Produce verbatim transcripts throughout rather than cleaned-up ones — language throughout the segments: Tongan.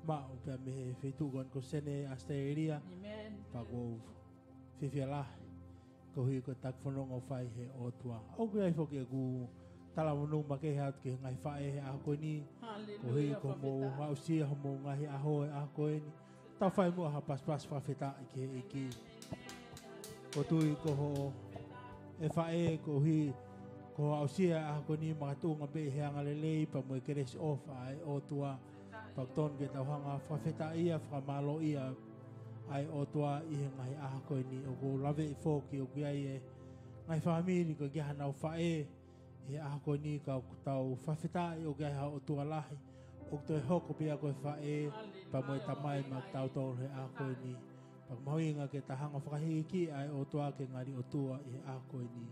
maʻu pea mei he feituʻu ko eni ko Senē, ʻAositelēlia. Amen. Pea ʻoku ou fiefia lahi koeʻuhi ko e taki fononga ʻoku fai he ʻOtua. ʻOku ʻi ai foki ʻeku talamonū makehe atu ki he ngaahi faʻē he ʻaho ko eni. Haleluia, koeʻuhi ko hoʻomou fakafetaʻi. Aʻusia homou ngaahi ʻaho he ʻaho ko eni. Tau fai muʻa ha pasipasi fakafetaʻi ki he ʻEiki. ʻOku ou tui ko hoʻo, ʻe faʻē, koeʻuhi ko hoʻo aʻusia e ʻaho ko eni makatuʻunga pē he angalelei pea mo e kelesi ʻofa ʻa e ʻOtua. Pea ʻoku totonu ke tau hanga ʻo fakafetaʻia, fakamālōʻia ʻa e ʻOtua ʻi he ngaahi ʻaho ko eni. ʻOku ou laveʻi foki ʻoku ʻi ai e ngaahi fāmili ʻoku ʻikai ke ʻi ai haʻanau faʻē ʻi he ʻaho ko eni, ka ʻoku tau fakafetaʻi ʻoku ʻi ai ha ʻOtua lahi ʻoku toe hoko pē ia ko e faʻē pea mo e tamai maʻatautolu he ʻaho ko eni. Pea ʻoku mahuʻinga ke tau hanga ʻo fakahīkihikiʻi ʻa e ʻOtua ke ngali ʻOtua ʻi he ʻaho ko eni.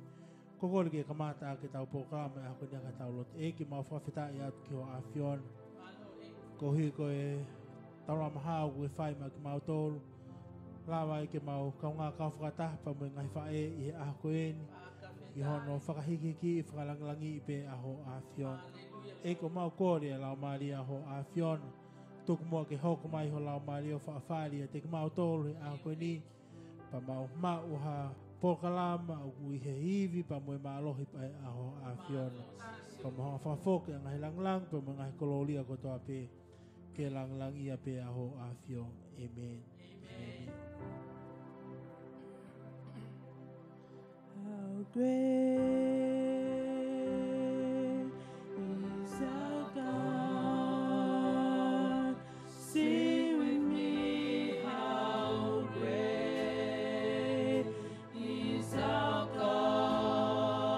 Ko e kole ke kamata ʻaki ʻetau polokalama he ʻaho ko eni ʻaki ʻetau lotu. ʻEiki, mau fakafetaʻi atu ki hoʻo ʻAfiona. Koeʻuhi ko e taulama hao kuo ke fai maʻa kimautolu. Lava ai ke mau kaungā kau fakataha pea mo e ngaahi faʻē ʻi he ʻaho ko eni ʻi hono fakahīkihikiʻi, fakalangilangiʻi pē ʻa hoʻo ʻAfiona. ʻEiki, ʻoku mau kole e Laumālie ʻa hoʻo ʻAfiona. Tuku muʻa ke hoko mai ho Laumālie ʻo fafali ʻiate kimautolu he ʻaho ko eni. Pea mau maʻu ha polokalama ʻoku ʻi he ivi pea mo e mālohi pē ʻa hoʻo ʻAfiona. Pea mau hanga ʻo fakafoki ʻa e ngaahi langilangi pea mo e ngaahi kolōlia kotoa pē ke langilangiʻia pē ʻa hoʻo ʻAfiona. ʻĒmeni. ʻĒmeni. How great is our God. Sing with me, how great is our God.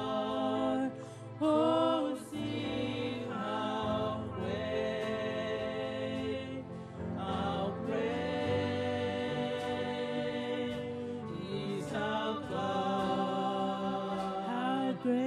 Oh, sing, how great, how great is our God. How great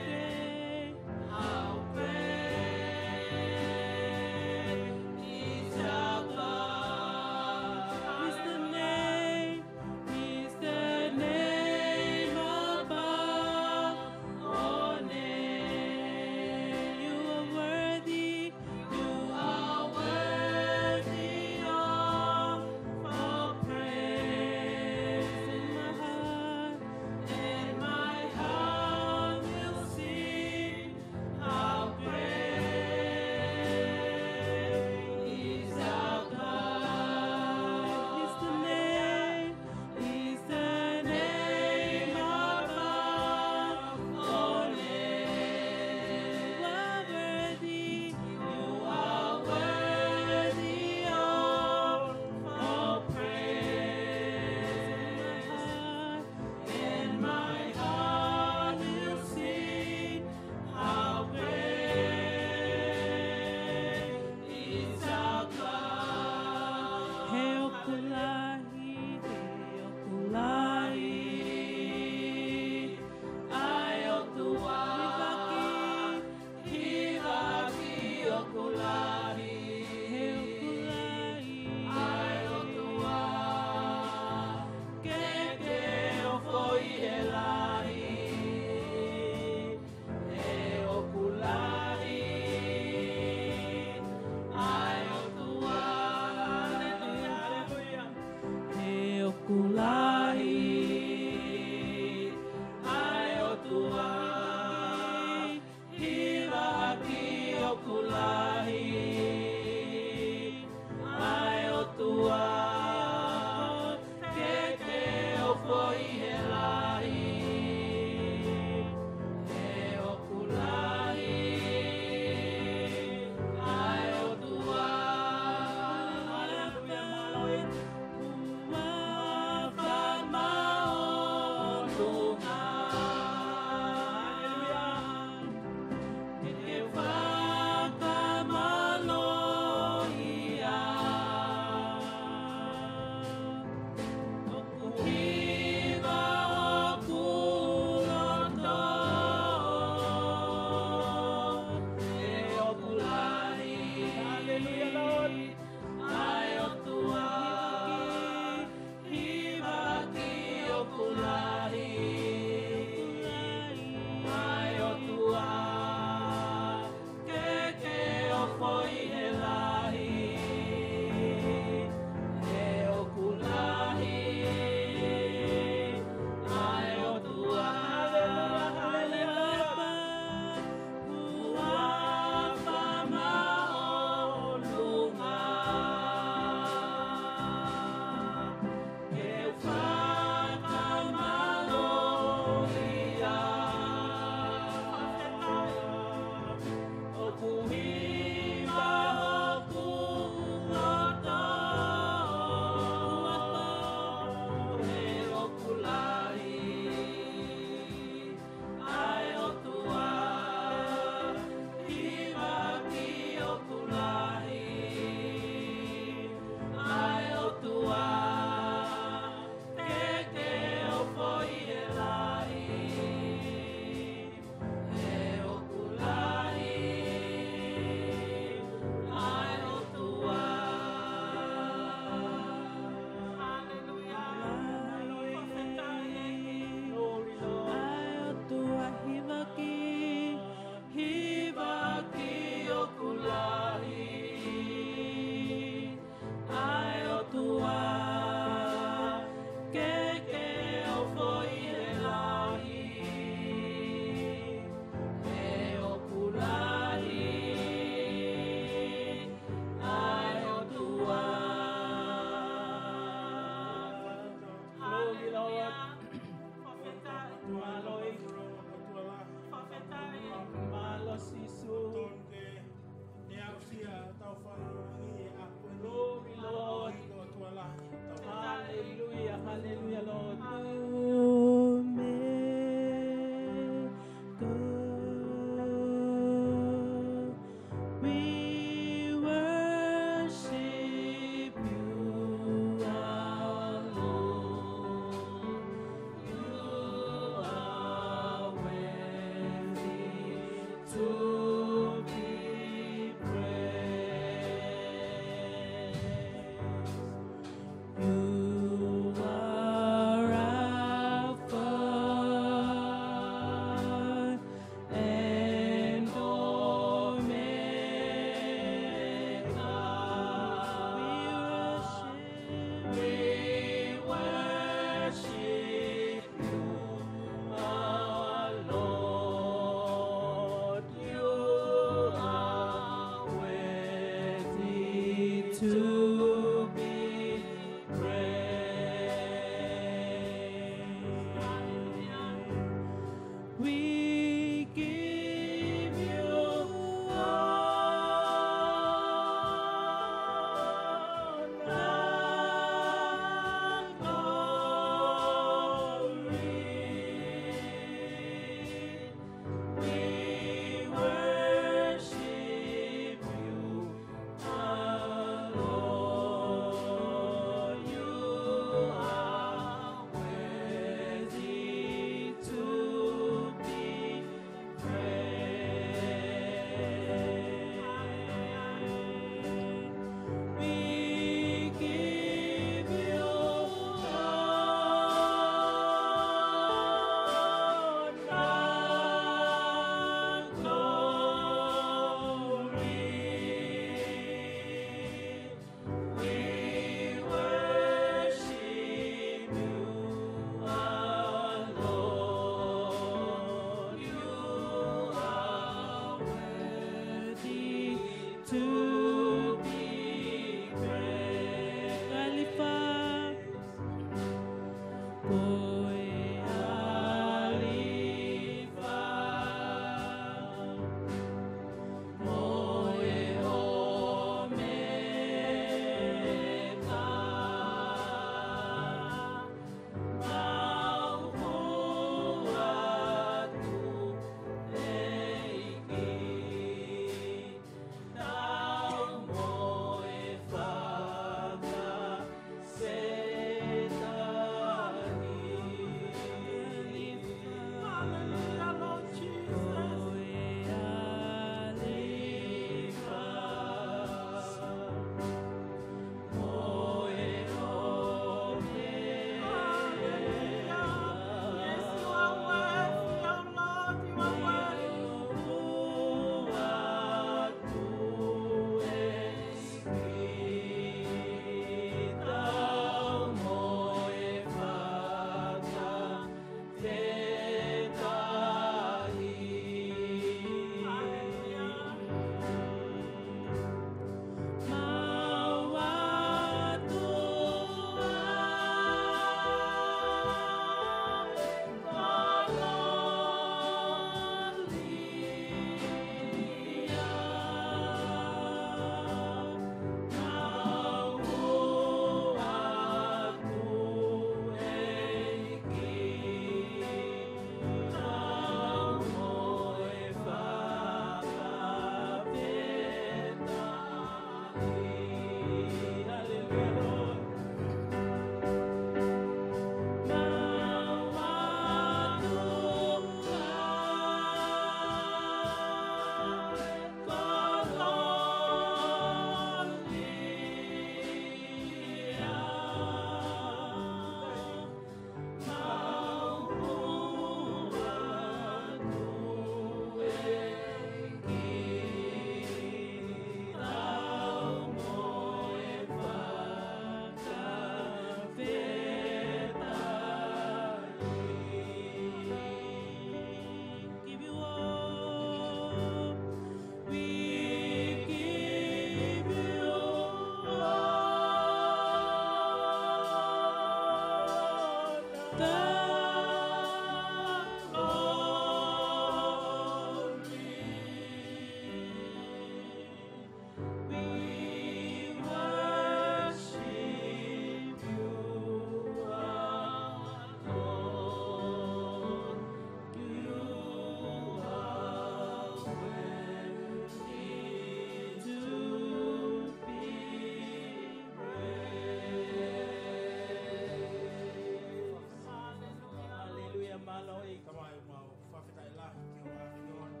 Tamai, mau fakafetaʻi lahi ki hoʻo ʻAfiona.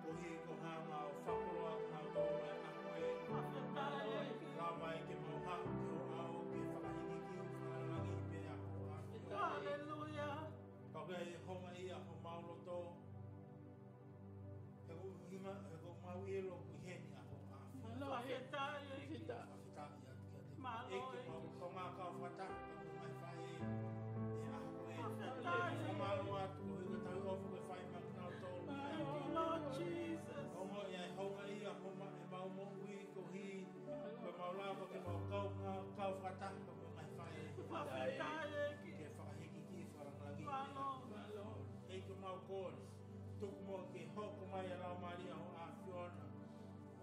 Koeʻuhi ko hoʻo hanga ʻo fakakoloa kimautolu ʻi he ʻaho ko eni. Fakafetaʻi. Lava mai ke mau haʻu ki ho ʻao ke fakahīkihiki, fakalāngilangiʻi pē ʻa ho ʻAfiona. Haleluia. Pea ke houngaʻia homau loto. He ko e ʻuhinga, he ko ʻemau ʻilo ʻoku ʻi heni ʻa ho ʻAfiona. Mālō. Fakafetaʻi. Fakafetaʻi atu kiate koe. Mālō. ʻEiki, mau tō ʻemau kau fakataha mo e ngaahi faʻē ʻi he ʻaho ko eni. Fakafetaʻi. Fakamālō atu koeʻuhi ko e tauhi ʻofa kuo fai maʻa kinautolu. Thank you, Lord Jesus. Ongoʻi ʻa e houngaʻia homau, ʻemau moʻui koeʻuhi ko ʻemau lava ke mau kau, kau fakataha mo e ngaahi faʻē. Fakafetaʻi, ʻEiki. Ke fakahīkihiki, fakalāngilangiʻi. Mālō. Mālō. ʻEiki, mau kole. Tuku muʻa ke hoko mai ʻa e Laumālie ʻo ho ʻAfiona.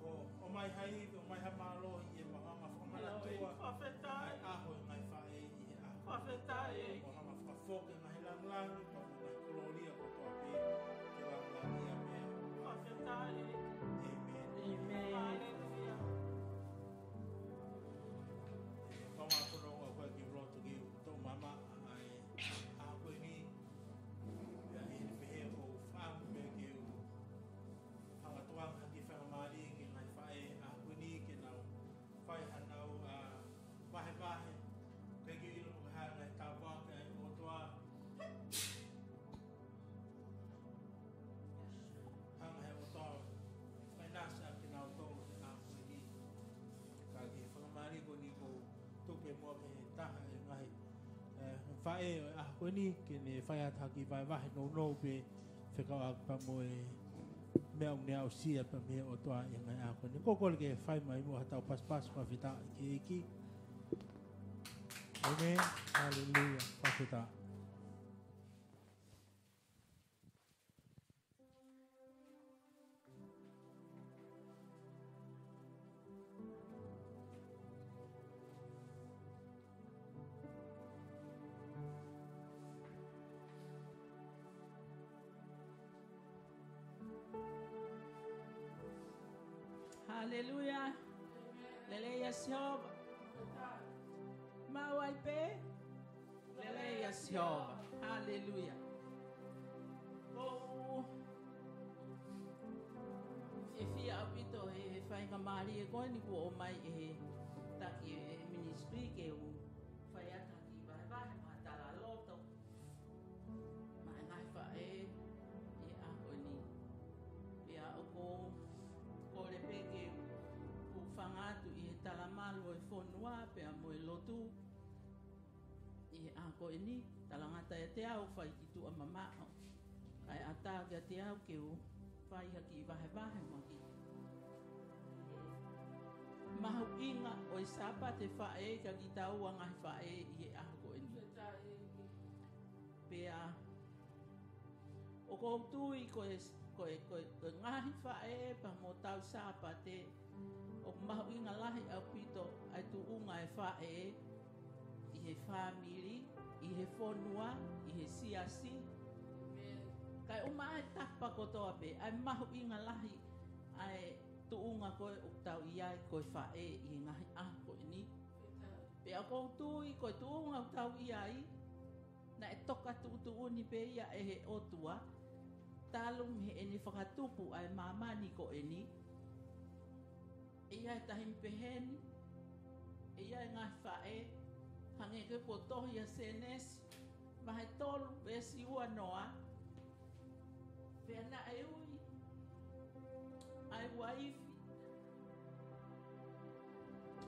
ʻO, ʻomai ha ivi, ʻomai ha mālohi, ʻi heʻemau hanga ʻo fakamanatua. Fakafetaʻi. ʻA e ʻaho ʻo e ngaahi faʻē ʻi he ʻaho. Fakafetaʻi. ʻO hanga ʻo fakafoki ʻa e ngaahi lāngilangi, pea mo e ngaahi kolōlia kotoa pē, ke lāngilangiʻia pē. Fakafetaʻi. ʻĒmeni. ʻĒmeni. Haleluia. ʻE, pea mau kole ʻo kau ki loto ke u toʻo mai ʻa e ʻaho ko eni. Pea ʻi heʻene pehē ʻoku ou fakaʻamu pē ke u hanga ʻo tuku ha kiʻi faingamālie ki he ngaahi faʻē ʻaho ko eni ke nau fai haʻanau, ʻa, vahevahe. Ke ke ʻilo ko e hā e ngaahi tāpuaki ʻa e ʻOtua. Hanga ʻe he ʻOtua ʻo fainasi ʻa kinautolu he ʻaho ko eni. Ka ko e faingamālie ko eni ʻoku ou tuku pē muʻa ki he taha ʻo e ngaahi, ʻe, faʻē ʻo e ʻaho ko eni ke ne fai atu ha kiʻi vahevahe nounou pē fekauʻaki pea mo e meʻa ʻoku ne aʻusia pē mei he ʻOtua ʻi he ngaahi ʻaho ko eni. Ko e kole ke fai mai muʻa haʻatau pasipasi fakafetaʻi ki he ʻEiki. ʻĒmeni. Haleluia. Fakafetaʻi. Haleluia. Lelei ʻa Sihova. Maʻu ai pē. Lelei ʻa Sihova. Haleluia. ʻOku ou fiefia ʻaupito he, he faingamālie ko eni kuo ʻomai ʻe he taki ʻo e ministry ke u fai atu ha kiʻi vahevahe mo ha talaloto maʻa e ngaahi faʻē ʻi he ʻaho ko eni. Pea ʻoku ou kole pē ke u hūfanga atu ʻi he talamalu ʻo e fonua pea mo e lotu ʻi he ʻaho ko eni. Talangata ʻiate au fai ki tuʻa mamaʻo, kae ʻatā kiate au ke u fai ha kiʻi vahevahe mo ha kiʻi mahuʻinga ʻo e Sāpate Faʻē kia kitaua ngaahi faʻē ʻi he ʻaho ko eni. Pea ʻoku ou tui ko e, ko e, ko e, ko e ngaahi faʻē pea mo hotau Sāpate, ʻoku mahuʻinga lahi ʻaupito ʻa e tuʻunga ʻo e faʻē ʻi he fāmili, ʻi he fonua, ʻi he siasi. Kae ʻumaʻā e tapa kotoa pē, ʻa e mahuʻinga lahi ʻa e tuʻunga ko ē ʻoku tau ʻi ai ko e faʻē ʻi he ngaahi ʻaho ko eni. Pea ʻoku ou tui ko e tuʻunga ʻoku tau ʻi ai, naʻe toka tuʻutuʻuni pē ia ʻe he ʻOtua talu mei heʻene fakatupu ʻa e māmani ko eni. ʻE ʻi ai e taimi pehē ni, ʻe ʻi ai e ngaahi faʻē, hangē ko e tohi ʻa Sēnesi, vahe tolu, veesi ua noa. Pea naʻe ui ʻa e uaifi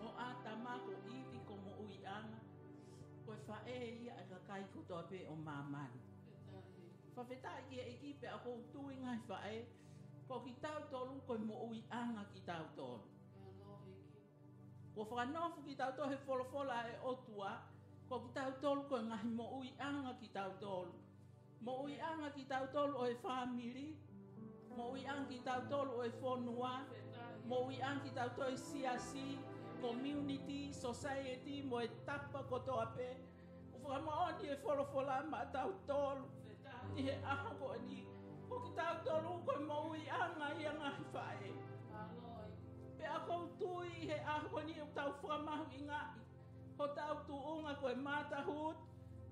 ʻo ʻĀtama ko ʻIvi ko Moʻuiʻanga, ko e faʻē ia ʻa e kakai kotoa pē ʻo māmani. Fakafetaʻi ki he ʻEiki. Pea ʻoku ou tui ngaahi faʻē, ko kitautolu ko e moʻuiʻanga kitautolu. Kuo fakanofo kitautolu he folofola ʻa e ʻOtua, ko kitautolu ko e ngaahi moʻuiʻanga kitautolu. Moʻuiʻanga kitautolu ʻo e fāmili, moʻuiʻanga kitautolu ʻo e fonua, moʻuiʻanga kitautolu ʻo e siasi, community, society, mo e tapa kotoa pē. ʻOku fakamoʻoni e folofola maʻatautolu ʻi he ʻaho ko eni, ko kitautolu ko e moʻuiʻanga ia ngaahi faʻē. Pea ʻoku ou tui he ʻaho ko eni ʻoku tau fakamahuʻingaʻi hotau tuʻunga ko e motherhood,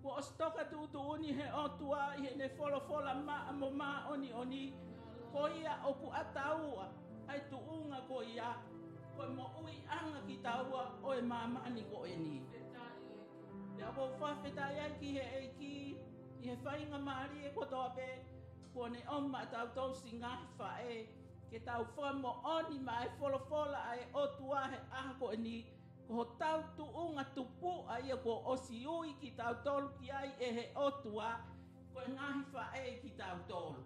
Kuo ʻosi toka tuʻutuʻuni he ʻOtua ʻi heʻene folofola maʻa mo māʻoniʻoni. Ko ia ʻoku ʻataua ʻa e tuʻunga ko ia, ko e moʻuiʻanga kitaua ʻo e māmani ko eni. Pea ʻoku ou fakafetaʻi ai ki he ʻEiki, ʻi he faingamālie kotoa pē, kuo ne ʻomai ʻa tautolu siʻi ngaahi faʻē, ke tau fakamoʻoni maʻa e folofola ʻa e ʻOtua he ʻaho ko eni, ko hotau tuʻunga tupuʻa ia kuo ʻosi ui kitautolu ki ai ʻe he ʻOtua, ko e ngaahi faʻē kitautolu.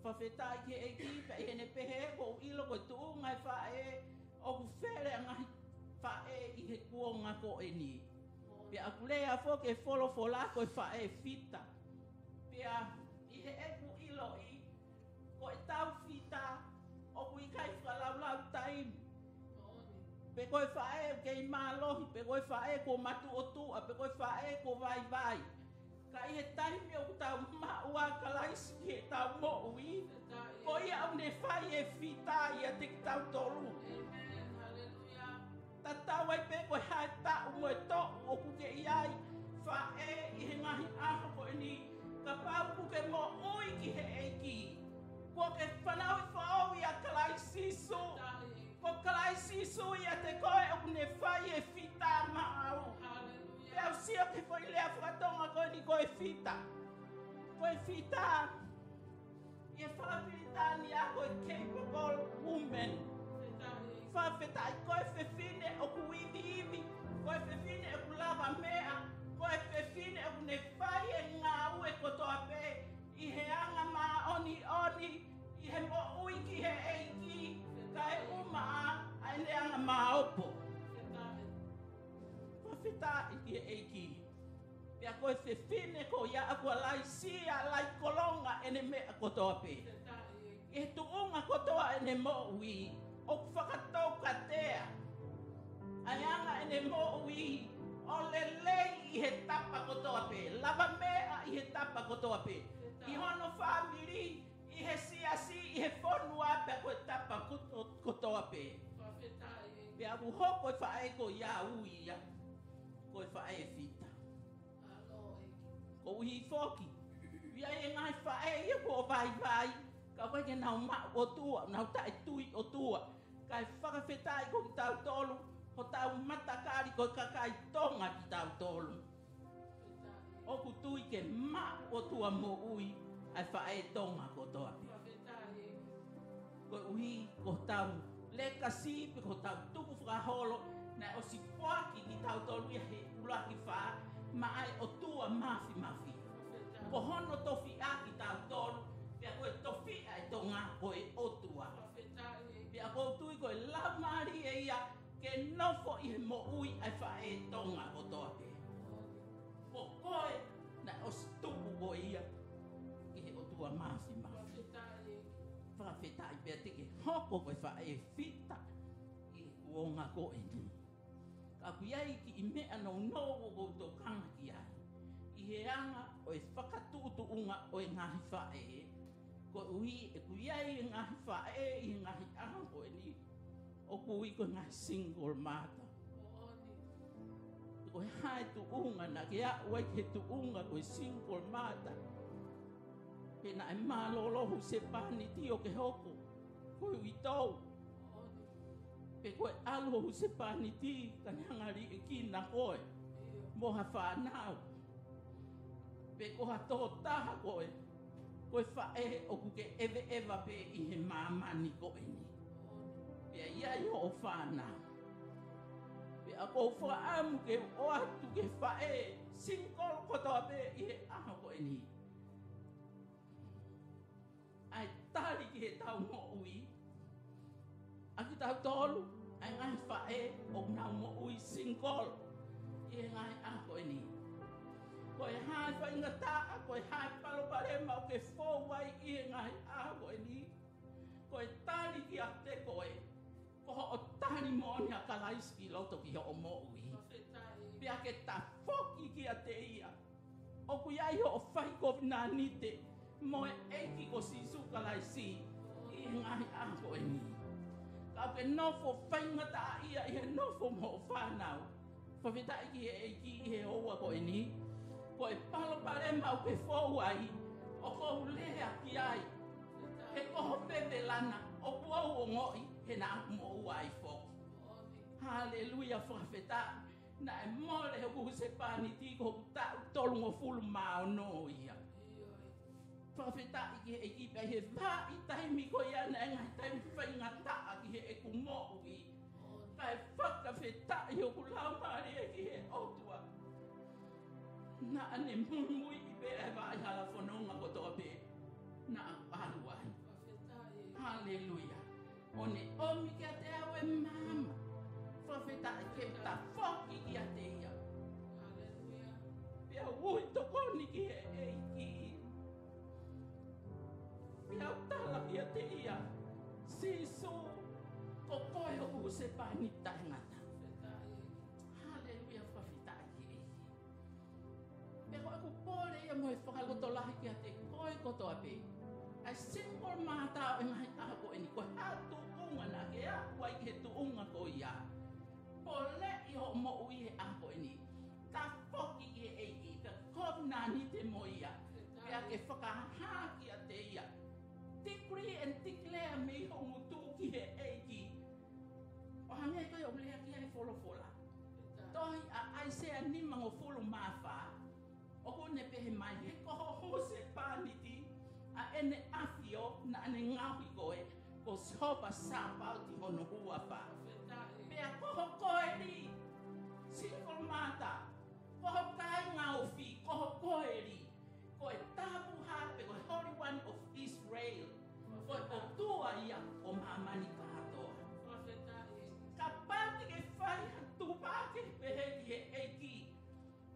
Fakafetaʻi ki he ʻEiki, pea ʻi heʻene pehē, ʻoku ou ʻilo ko e tuʻunga e faʻē, ʻoku fele ʻa e ngaahi faʻē ʻi he kuonga ko eni. Pea ʻoku lea foki e folofola ko e faʻē fita. Pea ʻi heʻeku ʻiloʻi, ko e tau fita, ʻoku ʻikai fakalaulau taimi. Pe ko e faʻē ʻoku kei mālohi, pe ko e faʻē kuo matuʻotuʻa, pe ko e faʻē kuo vaivai. Ka ʻi he taimi ʻoku tau maʻu ai ʻa Kalaisi ki heʻetau moʻui, ko ia ʻoku ne fai e fita ʻiate kitautolu. Tatau ai pē ko e hā e taʻu mo e toʻu ʻoku ke ʻi ai, faʻē, ʻi he ngaahi ʻaho ko eni, kapau ʻoku ke moʻui ki he ʻEiki, kuo ke fanauʻi foʻou ʻia Kalaisi Sīsū. Ko Kalaisi Sīsū ʻiate koe ʻoku ne fai e fita maʻau. Pea u sio ki he foʻi lea fakatonga ko eni ko e fita. Ko e fita, ʻi he fakapilitānia ko e capable woman. Fakafetaʻi, ko e fefine ʻoku iviivi, ko e fefine ʻoku lavameʻa, ko e fefine ʻoku ne fai e ngāue kotoa pē ʻi he anga māʻoniʻoni, ʻi he moʻui ki he ʻEiki, kae ʻumaʻā ʻa ʻene anga māopo. Fakafetaʻi ki he ʻEiki. Pea ko e fefine ko ia ʻoku ʻalaisi ʻa e laikolonga ʻene meʻa kotoa pē. ʻI he tuʻunga kotoa ʻene moʻui, ʻoku fakatoukatea ʻa e anga ʻene moʻui ʻo lelei ʻi he tapa kotoa pē, lavameʻa ʻi he tapa kotoa pē, ʻi hono fāmili, ʻi he siasi, ʻi he fonua, pea ko e tapa koto-, kotoa pē. Pea ʻoku hoko e faʻē ko ia ʻo ui ia ko e faʻē fita. Koeʻuhi foki, ʻoku ʻi ai e ngaahi faʻē ia kuo vaivai, ka ʻoku ʻikai ke nau maʻu ʻOtua, nau taʻetui ʻOtua. Kae fakafetaʻi ko kitautolu, hotau matakali ko e kakai Tonga kitautolu, ʻoku tui ke maʻu ʻOtua moʻui ʻa e faʻē Tonga kotoa pē. Koeʻuhi ko hotau lekasī pe ko hotau tukufakaholo naʻe ʻosi foaki kitautolu ia he ʻuluaki fā maʻa e ʻOtua Māfimafi. Ko hono tofiʻa kitautolu, pea ko e tofiʻa e Tonga ko e ʻOtua. Pea ʻoku ou tui ko e laumālie ia ke nofo ʻi he moʻui ʻa e faʻē Tonga kotoa pē. Ko koe naʻe ʻosi tupu ko ia ʻi he ʻOtua Māfimafi. Fakafetaʻi pea te ke hoko ko e faʻē fita ʻi he kuonga ko eni. Ka ʻoku ʻi ai kiʻi meʻa nounou ʻoku ou tokanga ki ai ʻi he anga ʻo e fakatuʻutuʻunga ʻo e ngaahi faʻē. Koeʻuhi ʻoku ʻi ai e ngaahi faʻē ʻi he ngaahi ʻaho ko eni ʻoku ui ko e ngaahi single mother. Ko e hā e tuʻunga naʻa ke aʻu ai ki he tuʻunga ko e single mother? Pe naʻe mālōlō husepāniti ʻo ke hoko ko e uitou. Pe ko e ʻalu ʻo husepāniti ka ne hanga ʻo liʻekina koe mo ha fānau. Pe ko ha tokotaha koe, ko e faʻē ʻoku ke ʻeveʻeva pē ʻi he māmani ko eni. Pea ʻi ai hoʻo fānau. Pea ʻoku ou fakaʻamu ke u ʻoatu ki he faʻē single kotoa pē ʻi he ʻaho ko eni ʻa e tali ki heʻetau moʻui. ʻA kitautolu ʻa e ngaahi faʻē ʻoku nau moʻui single ʻi he ngaahi ʻaho ko eni. Ko e hā e faingataʻa, ko e hā e palopalema ʻoku ke fou ai ʻi he ngaahi ʻaho ko eni, ko e tali kiate koe, ko hoʻo tali moʻoni ʻa Kalaisi ki loto ki hoʻo moʻui. Pea ke tafoki kiate ia. ʻOku ʻi ai hoʻo fai kovinānite mo e ʻEiki ko Sīsū Kalaisi ʻi he ngaahi ʻaho ko eni. Ka ʻoku ke nofo faingataʻaʻia ʻi he nofo mo hoʻo fānau. Fakafetaʻi ki he ʻEiki ʻi he houa ko eni. Ko e palopalema ʻoku ke fou ai, ʻoku ou lea ki ai. He ko ho pepelana, ʻoku ou ongoʻi, he naʻa ku moʻua ai foki. Haleluia, fakafetaʻi. Naʻe mole hoku husepāniti ko hoku taʻu tolungofulu mā ono ia. Fakafetaʻi ki he ʻEiki pea ʻi he vahaʻa taimi ko ia naʻe ngaahi taimi faingataʻa ki heʻeku moʻui. Kae fakafetaʻi hoku laumālie ki he ʻOtua. Naʻa ne muimui pē ʻa e vaʻa hala fononga kotoa pē naʻa ku ʻalu ai. Haleluia. ʻO ne ʻomi kiate au e maama. Fakafetaʻi ke u tafoki kiate ia. Pea u ui tokoni ki he ʻEiki. Pea u tala kiate ia, Sīsū, ko koe hoku husepāniti taʻengata. Haleluia, fakafetaʻi ki he ʻEiki. Pea ko ʻeku pole ia mo e fakalotolahi kiate koe kotoa pē. ʻA e single mother ʻo e ngaahi ʻaho ko eni, ko e hā tuʻunga naʻa ke aʻu ai ki he tuʻunga ko ia. Poleʻi hoʻo moʻui he ʻaho ko eni. Tafoki ki he ʻEiki, pea kovinānite mo ia. Pea ke fakahā kiate ia. Decree and declare mei ho ngutu ki he ʻEiki. ʻO hangē ko ia ʻoku lea ki ai e folofola. Tohi ʻa ʻAisea nimangofulu mā fā. ʻOku ne pehē mai, he ko ho husepāniti ʻa ʻEne ʻAfio naʻa ne ngaohi koe, ko Sihova Sāpaoti hono huafa. Pea ko ho koeli, single mother, ko ho kāinga ofi, ko ho koeli, ko e tapuhā pe ko e Holy One of Israel, ko e ʻOtua ia ʻo māmani kātoa. Kapau te ke fai ha tukupā kehe pehē ki he ʻEiki,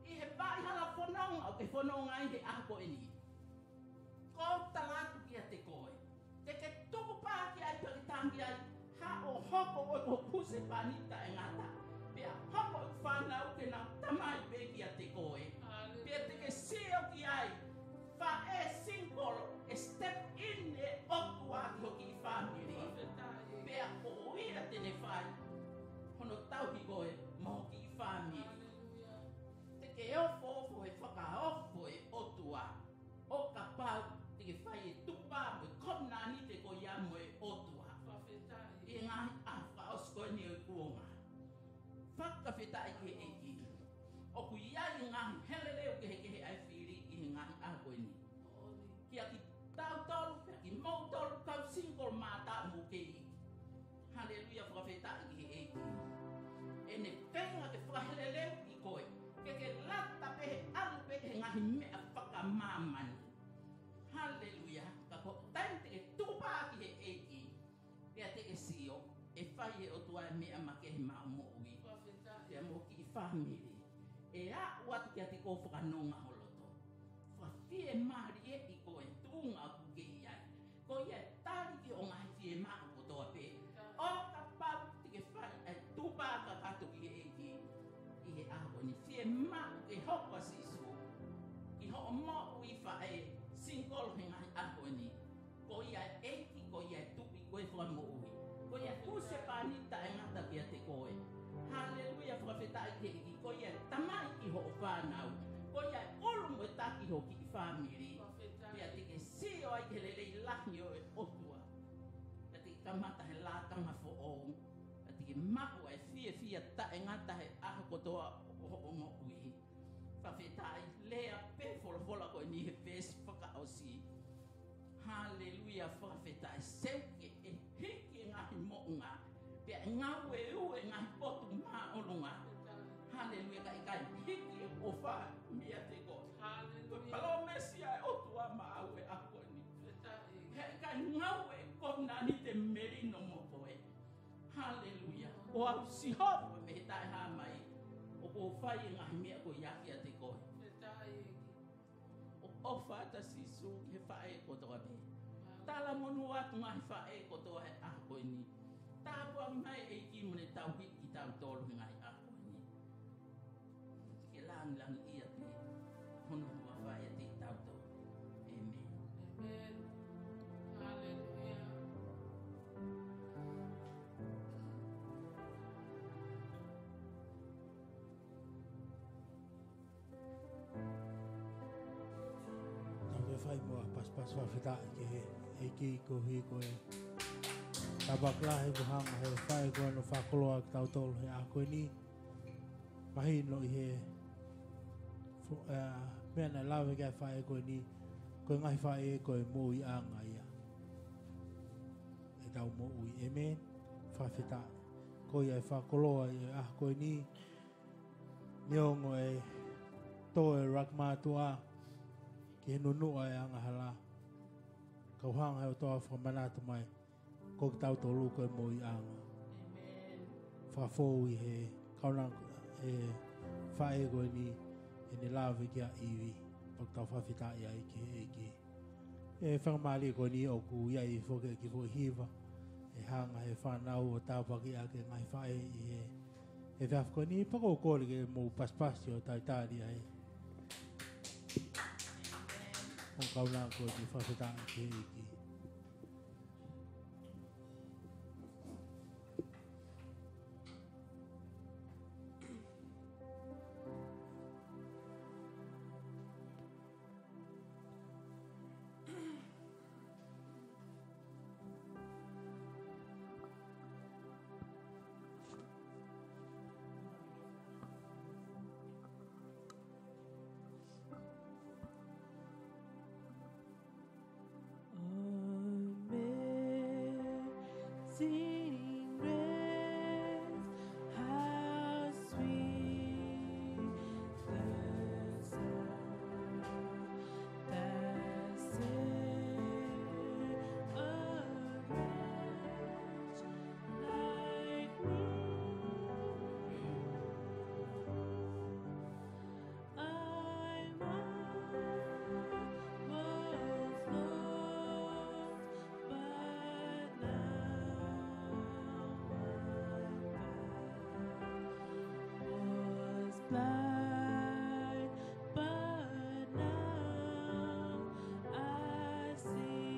ʻi he vaʻa hala fononga ʻoku ke fononga ai he ʻaho ko eni, ʻoku ou tala atu kiate koe, te ke tukupā ki ai pea ke tangi ai, haʻu ʻo hoko koe ko hoku husepāniti taʻengata. Pea hoko ʻeku fānau ke nau tamai pē kiate koe. Pea te ke sio ki ai, faʻē single, ʻe step in e ʻOtua ki ho kiʻi fāmili. Pea ko ia te ne fai hono tauhi koe mo ho kiʻi fāmili. Te ke ofoofo he fakaofo e ʻOtua ʻo kapau te ke fai e tukupā mo e kovinānite ko ia mo e ʻOtua. ʻI he ngaahi ʻaho fakaʻosi ko eni ʻo e kuonga. Fakafetaʻi ki he ʻEiki. ʻOku ʻi ai e ngaahi heleleu kehekehe ʻa e fili ʻi he ngaahi ʻaho ko eni. Kiate kitautolu, kiate kimoutolu kau single mother mo kei. Haleluia, fakafetaʻi ki he ʻEiki. ʻE ne feinga ke fakaheleleuʻi koe. Ke ke lata pē he ʻalu pē he ngaahi meʻa fakamāmani. Haleluia, ka ko e taimi te ke tukupā ki he ʻEiki, pea te ke sio, ʻe fai ʻe he ʻOtua e meʻa makehe maʻa hoʻo moʻui. Pea mo ho kiʻi fāmili. ʻE aʻu atu kiate koe ʻo fakanonga ho loto. Fakafiemālieʻi koe he tuʻunga ʻoku ke ʻi ai. Ko ia ʻe tali ki hoʻo ngaahi fiemaʻu kotoa pē. ʻO kapau te ke fai e tukupā kakato ki he ʻEiki ʻi he ʻaho ko eni, fiemaʻu ke hoko ʻa Sīsū ki hoʻo moʻui, faʻē single he ngaahi ʻaho ko eni. Ko ia e ʻEiki, ko ia e Tuʻi, ko e Fakamoʻui. Ko ia e husepāniti taʻengata kiate koe. Haleluia, fakafetaʻi ki he ʻEiki. Ko ia e tamai ki hoʻo fānau. Ko ia e ʻulu mo e taki ho kiʻi fāmili. Pea te ke sio ai ki he lelei lahi ʻo e ʻOtua. Pea te ke kamata he lakanga foʻou. Pea te ke maʻu ʻa e fiefia taʻengata he ʻaho kotoa ʻo hoʻo moʻui. Fakafetaʻi, lea pē folofola ko eni he veesi fakaʻosi. Haleluia, fakafetaʻi. Seuke ʻe hiki e ngaahi moʻunga, pea ʻe ngāue ʻa e ngaahi potu māʻolunga. Haleluia, ka ʻikai hiki e ʻofa meiate koe. Ko e palōmesi ʻa e ʻOtua maʻau he ʻaho ko eni. He ʻikai ngāue e kovinānite melino mo koe. Haleluia. Ko au Sihova mei he taʻehāmai, ʻoku ou fai e ngaahi meʻa ko ia kiate koe. ʻOku ʻofa atu ʻa Sīsū ki he faʻē kotoa pē. Talamonū atu ngaahi faʻē kotoa he ʻaho ko eni. Tāpuaki mai e ʻEiki mo ne tauhi kitautolu he ngaahi ʻaho ko eni. Ke langilangiʻia pē hono huafa ʻiate kitautolu. ʻĒmeni. ʻĒmeni. Haleluia. Fai muʻa e pasipasi fakafetaʻi ki he ʻEiki koeʻuhi ko e tāpuaki lahi kuo hanga he faʻē ko eni ʻo fakakoloa kitautolu he ʻaho ko eni. Mahino ʻi he fo-, ʻa, meʻa naʻe lave ki ai e faʻē ko eni, ko e ngaahi faʻē ko e moʻuiʻanga ia ʻetau moʻui. ʻĒmeni. Fakafetaʻi. Ko ia e fakakoloa ʻi he ʻaho ko eni, neongo e tō e ʻuluaki mātuʻa ki he nunuʻa e angahala, ka ʻoku hanga he ʻOtua ʻo fakamanatu mai ko kitautolu ko e moʻuiʻanga. ʻĒmeni. Fakafou ʻi he kaunanga e faʻē ko eni ʻene lave kia ʻIvi, pea ʻoku tau fakafetaʻi ai ki he ʻEiki. ʻE fakamālie ko eni ʻoku ʻi ai foki e kiʻi foʻi hiva ʻe hanga he fānau ʻo tāpuakiʻaki e ngaahi faʻē ʻi he, he efiafi ko eni, pea ʻoku ou kole ke mou pasipasi ʻo talitali ai. ʻO kaunanga ko eni, fakafetaʻi ki he ʻEiki. Amazing grace, how sweet the sound that saved a wretch like me. I once was lost, but now I'm found. Was blind, but now I see.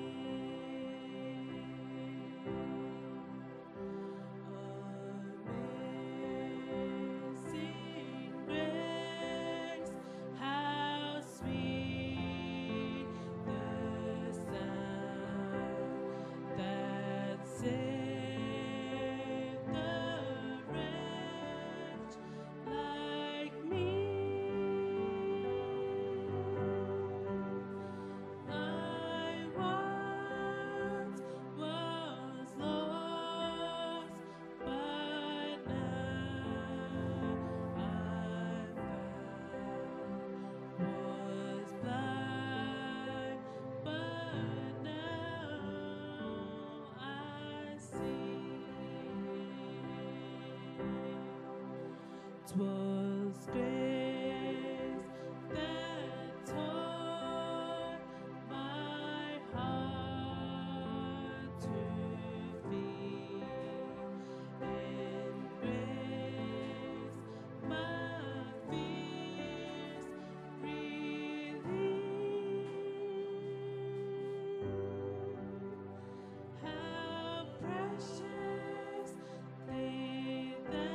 Amazing grace, how sweet the sound that saved a wretch like me. I once was lost, but now I'm found. Was blind, but now I see. 'Twas grace that taught my heart to fear, and grace my fears relieved. How precious things that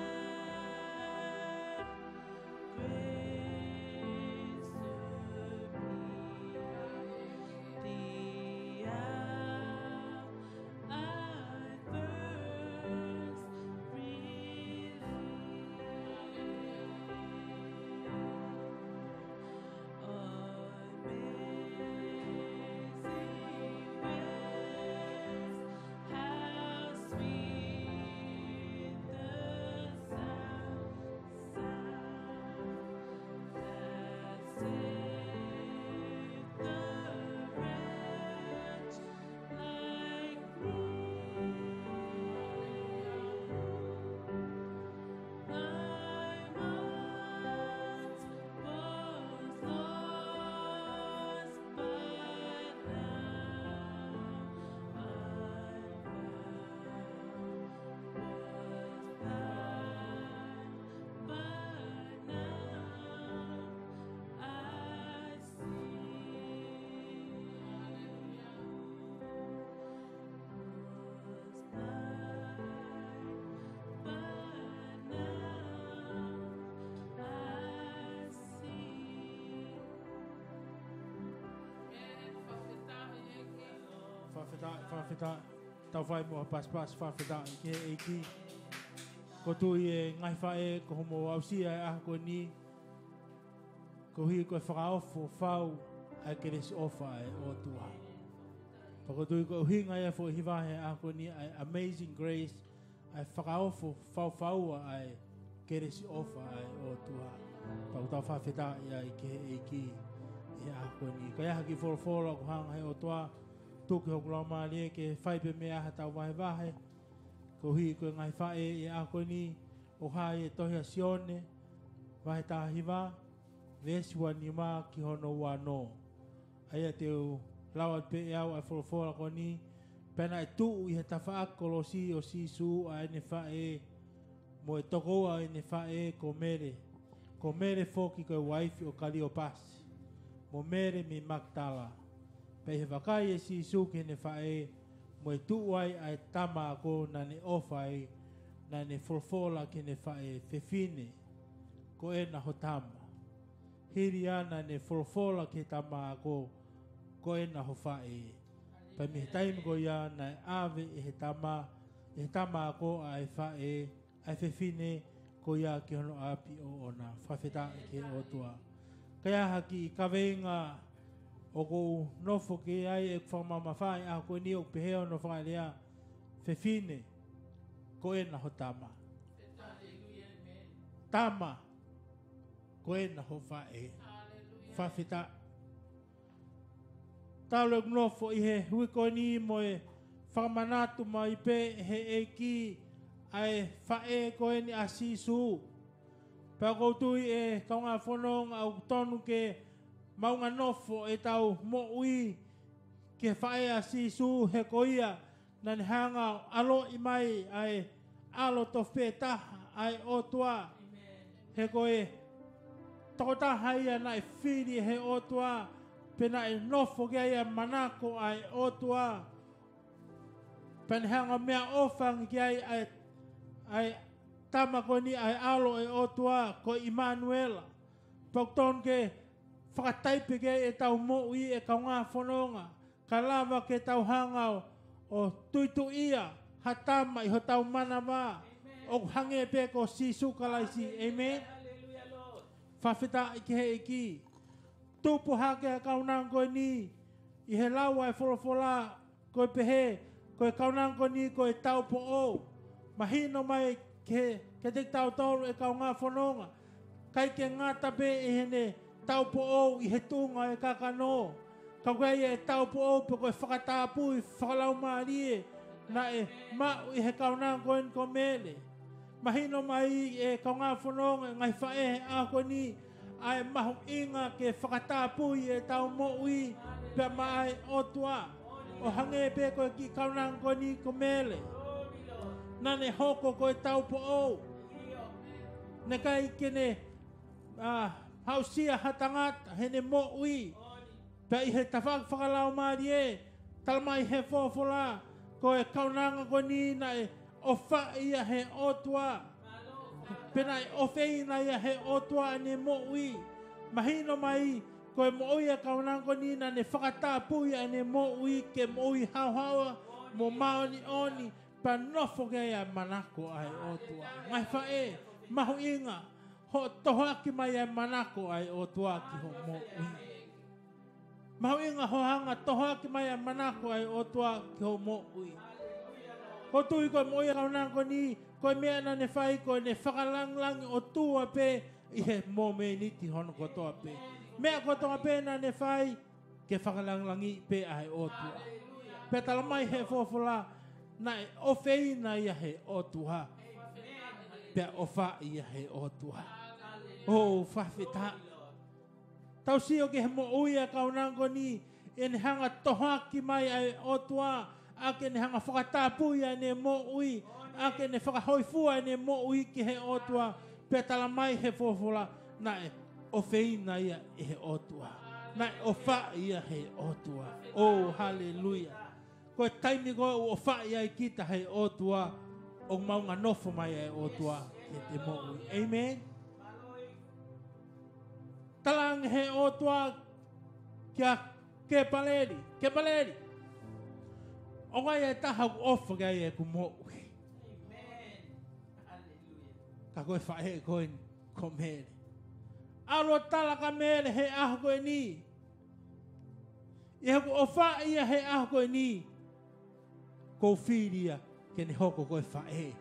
Fakafetaʻi, fakafetaʻi, tau fai mo ha pasipasi fakafetaʻi ki he ʻEiki. ʻOku ou tui e ngaahi faʻē ʻoku mou aʻusia e ʻaho ko eni, koeʻuhi ko e fakaofo fau ʻa e kelesi ʻofa ʻa e ʻOtua. Pea ʻoku ou tui ko e ʻuhinga ia e foʻi hiva he ʻaho ko eni ʻa e Amazing Grace, ʻa e fakaofo faufaua ʻa e kelesi ʻofa ʻa e ʻOtua. Pea ʻoku tau fakafetaʻi ai ki he ʻEiki he ʻaho ko eni. Ka ʻi ai ha kiʻi folofola ʻoku hanga he ʻOtua, tuku ki hoku laumālie ke fai pē mei ai haʻatau vahevahe, koeʻuhi ko e ngaahi faʻē he ʻaho ko eni, ʻoku hā ʻi he tohi ʻa Sione, vahe taha hiva, veesi ua nima ki hono ua ono. ʻA ia te u lau atu pē ʻe au ʻa e folofola ko eni. Pea naʻe tuʻu ʻi he tafaʻaki kolosi ʻo Sīsū ʻa ʻene faʻē, mo e tokoua ʻo ʻene faʻē ko Mele, ko Mele foki ko e uaifi ʻo Kaliopasi, mo Mele mei Makitala. Pea ʻi he vakai ʻe Sīsū ki heʻene faʻē, mo e tuʻu ai ʻa e tama ako naʻa ne ʻofa ai, naʻa ne folofola ki heʻene faʻē, Fefine, ko ena ho tama. Hili ia naʻa ne folofola ki he tama ako, Ko ena ho faʻē. Pea mei he taimi ko ia naʻe ʻave ʻe he tama, ʻe he tama ako ʻa e faʻē, ʻa e fefine ko ia ki hono ʻapi ʻoʻona. Fakafetaʻi ki he ʻOtua. Ka ʻi ai ha kiʻi kaveinga ʻoku ou nofo ki ai ʻeku fakamamafa he ʻaho ko eni, ʻoku pehē hono fakalea, Fefine, ko ena ho tama. Tama, ko ena ho faʻē. Fakafetaʻi. Talu ʻeku nofo ʻi he uike ko eni mo e fakamanatu mai pē ʻe he ʻEiki ʻa e faʻē ko eni ʻa Sīsū. Pea ʻoku ou tui ʻe kaungā fononga ʻoku tonu ke maʻunga nofo ʻetau moʻui ki he faʻē ʻa Sīsū, he ko ia naʻa ne hanga ʻo ʻaloʻi mai ʻa e ʻAlo tofu pē taha ʻa e ʻOtua. He ko e tokotaha ia naʻe fili ʻe he ʻOtua, pea naʻe nofo ki ai ʻa e manako ʻa e ʻOtua. Pea ne hanga ʻo meʻaʻofa ange ki ai ʻa e, ʻa e tama ko eni, ʻa e ʻAlo ʻo e ʻOtua, ko ʻImanuela. Pea ʻoku tonu ke fakataipe ki ai ʻetau moʻui ʻe kaungā fononga, ka lava ke tau hanga ʻo, ʻo tuituʻia ha tama ʻi hotau manava ʻoku hangē pē ko Sīsū Kalaisi. ʻĒmeni. Fakafetaʻi ki he ʻEiki. Tupu hake ʻa e kaunanga ko eni ʻi he lau ʻa e folofola, ko e pehē, ko e kaunanga ko eni ko e taupoʻou. Mahino mai ke, kiate kitautolu ʻe kaungā fononga, ʻikai ke ngata pē ʻi heʻene taupoʻou ʻi he tuʻunga ʻo e kakano, ka ko ia ʻe taupoʻou pē ko e fakatapui fakalaumālie naʻe maʻu ʻi he kaunanga ko eni ko Mele. Mahino mai ʻe kaungā fononga, ngaahi faʻē he ʻaho ko eni, ʻa e mahuʻinga ke fakatapui ʻetau moʻui pea maʻa e ʻOtua. ʻO hangē pē ko e kiʻi kaunanga ko eni ko Mele, naʻa ne hoko ko e taupoʻou. Naʻe ʻikai ke ne, ʻa, aʻusia ha tangata heʻene moʻui. Pea ʻi he tafaʻaki fakalaumālie, talamai ʻe he folofola, ko e kaunanga ko eni naʻe ʻofaʻi ia ʻe he ʻOtua. Pea naʻe ʻofeina ia ʻe he ʻOtua ʻene moʻui. Mahino mai, ko e moʻui ʻa e kaunanga ko eni naʻa ne fakatapui ʻene moʻui ke moʻui haohaoa mo māʻoniʻoni, pea nofo ki ai ʻa e manako ʻa e ʻOtua. Ngaahi faʻē, mahuʻinga hoʻo tohoaki mai ʻa e manako ʻa e ʻOtua ki hoʻo moʻui. Mahuʻinga hoʻo hanga ʻo tohoaki mai ʻa e manako ʻa e ʻOtua ki hoʻo moʻui. ʻOku ou tui ko e moʻui ʻa e kaunanga ko eni, ko e meʻa naʻa ne fai ko ʻene fakalangilangi ʻOtua pē ʻi he momeniti hono kotoa pē. Meʻa kotoa pē naʻa ne fai, ke fakalangilangiʻi pē ʻa e ʻOtua. Pea talamai ʻe he folofola, naʻe ʻofeina ia ʻe he ʻOtua, pea ʻofaʻi ia ʻe he ʻOtua. ʻOu, fakafetaʻi. Tau sio ki he moʻui ʻa e kaunanga ko eni, ʻene hanga ʻo tohoaki mai ʻa e ʻOtua, ʻa ʻene hanga ʻo fakatapui ʻene moʻui, ʻa ʻene fakahōifua ʻene moʻui ki he ʻOtua. Pea talamai ʻe he folofola, naʻe ʻofeina ia ʻe he ʻOtua. Naʻe ʻofaʻi ia ʻe he ʻOtua. ʻOu, haleluia. Ko e taimi ko ē ʻoku ʻofaʻi ai kita ʻe he ʻOtua, ʻoku maʻunga nofo mai ʻa e ʻOtua ki heʻete moʻui. ʻĒmeni. Talaange ʻe he ʻOtua kia Kepaleli, Kepaleli, ʻOku ʻi ai e taha ʻoku ʻofa ki ai ʻeku moʻui. Amen. Hallelujah. Ka ko e faʻē ko eni, ko Mele. ʻAlu ʻo tala kia Mele he ʻaho ko eni, ʻi heʻeku ʻofa ʻia he ʻaho ko eni, ʻoku ou fili ia ke ne hoko ko e faʻē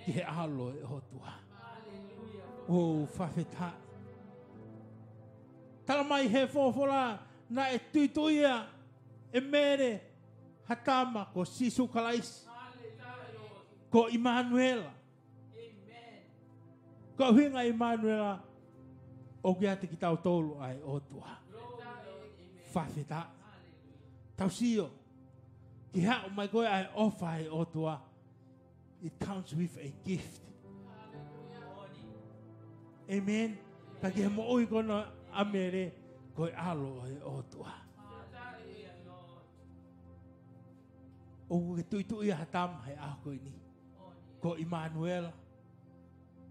ki he ʻAlo ʻo e ʻOtua. Hallelujah. ʻOu fakafetaʻi. Tala mai he folofola naʻe tuituʻia ʻe Mele ha tama ko Sīsū Kalaisi. Ko ʻImanuela. Amen. Ko e ʻuhinga ʻImanuela, ʻoku ʻiate kitautolu ʻa e ʻOtua. Fakafetaʻi. Tau sio, ke haʻu mai ko ē ʻa e ʻofa ʻa e ʻOtua, it comes with a gift. Amen. Ka ki he moʻui ko ena ʻa Mele, ko e ʻAlo ʻo e ʻOtua. ʻOku ke tuituʻia ha tama he ʻaho ko eni, ko ʻImanuela.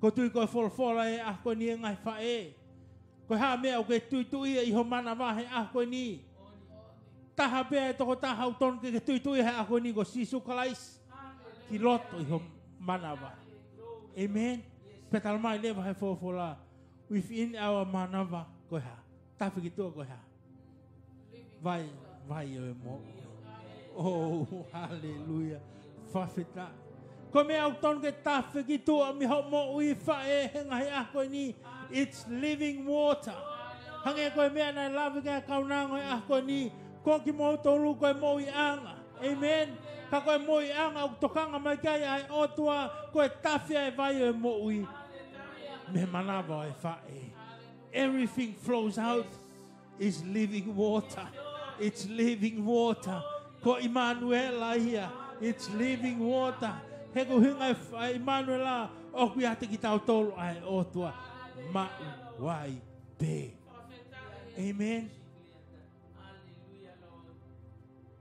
ʻOku ou tui ko e folofola he ʻaho ko eni, ʻe ngaahi faʻē, ko e hā e meʻa ʻoku ke tuituʻia ʻi ho manava he ʻaho ko eni? Taha pē ʻa e tokotaha ʻoku totonu ke ke tuituʻia he ʻaho ko eni, ko Sīsū Kalaisi ki loto ʻi ho manava. Amen. Pea tala mai leva he folofola, within our manava ko e hā? Tafe ki tuʻa ko e hā? Vai, vai ʻo e moʻui. Oh, hallelujah. Fakafetaʻi. Ko e meʻa ʻoku totonu ke tafe ki tuʻa mei hoʻo moʻui, faʻē, he ngaahi ʻaho ko eni, it's living water. Hangē ko e meʻa naʻe lave ki ai e kaunanga he ʻaho ko eni, ko kimoutolu ko e moʻuiʻanga. Amen. Ka ko e moʻuiʻanga ʻoku tokanga mai ki ai ʻa e ʻOtua, ko e tafe ʻa e vai ʻo e moʻui mei he manava ʻo e faʻē. Everything flows out is living water. It's living water. Ko ʻImanuela ia. It's living water. He ko e ʻuhinga e f-, ʻa ʻImanuela, ʻoku ʻiate kitautolu ʻa e ʻOtua. Maʻu ai pē. Amen.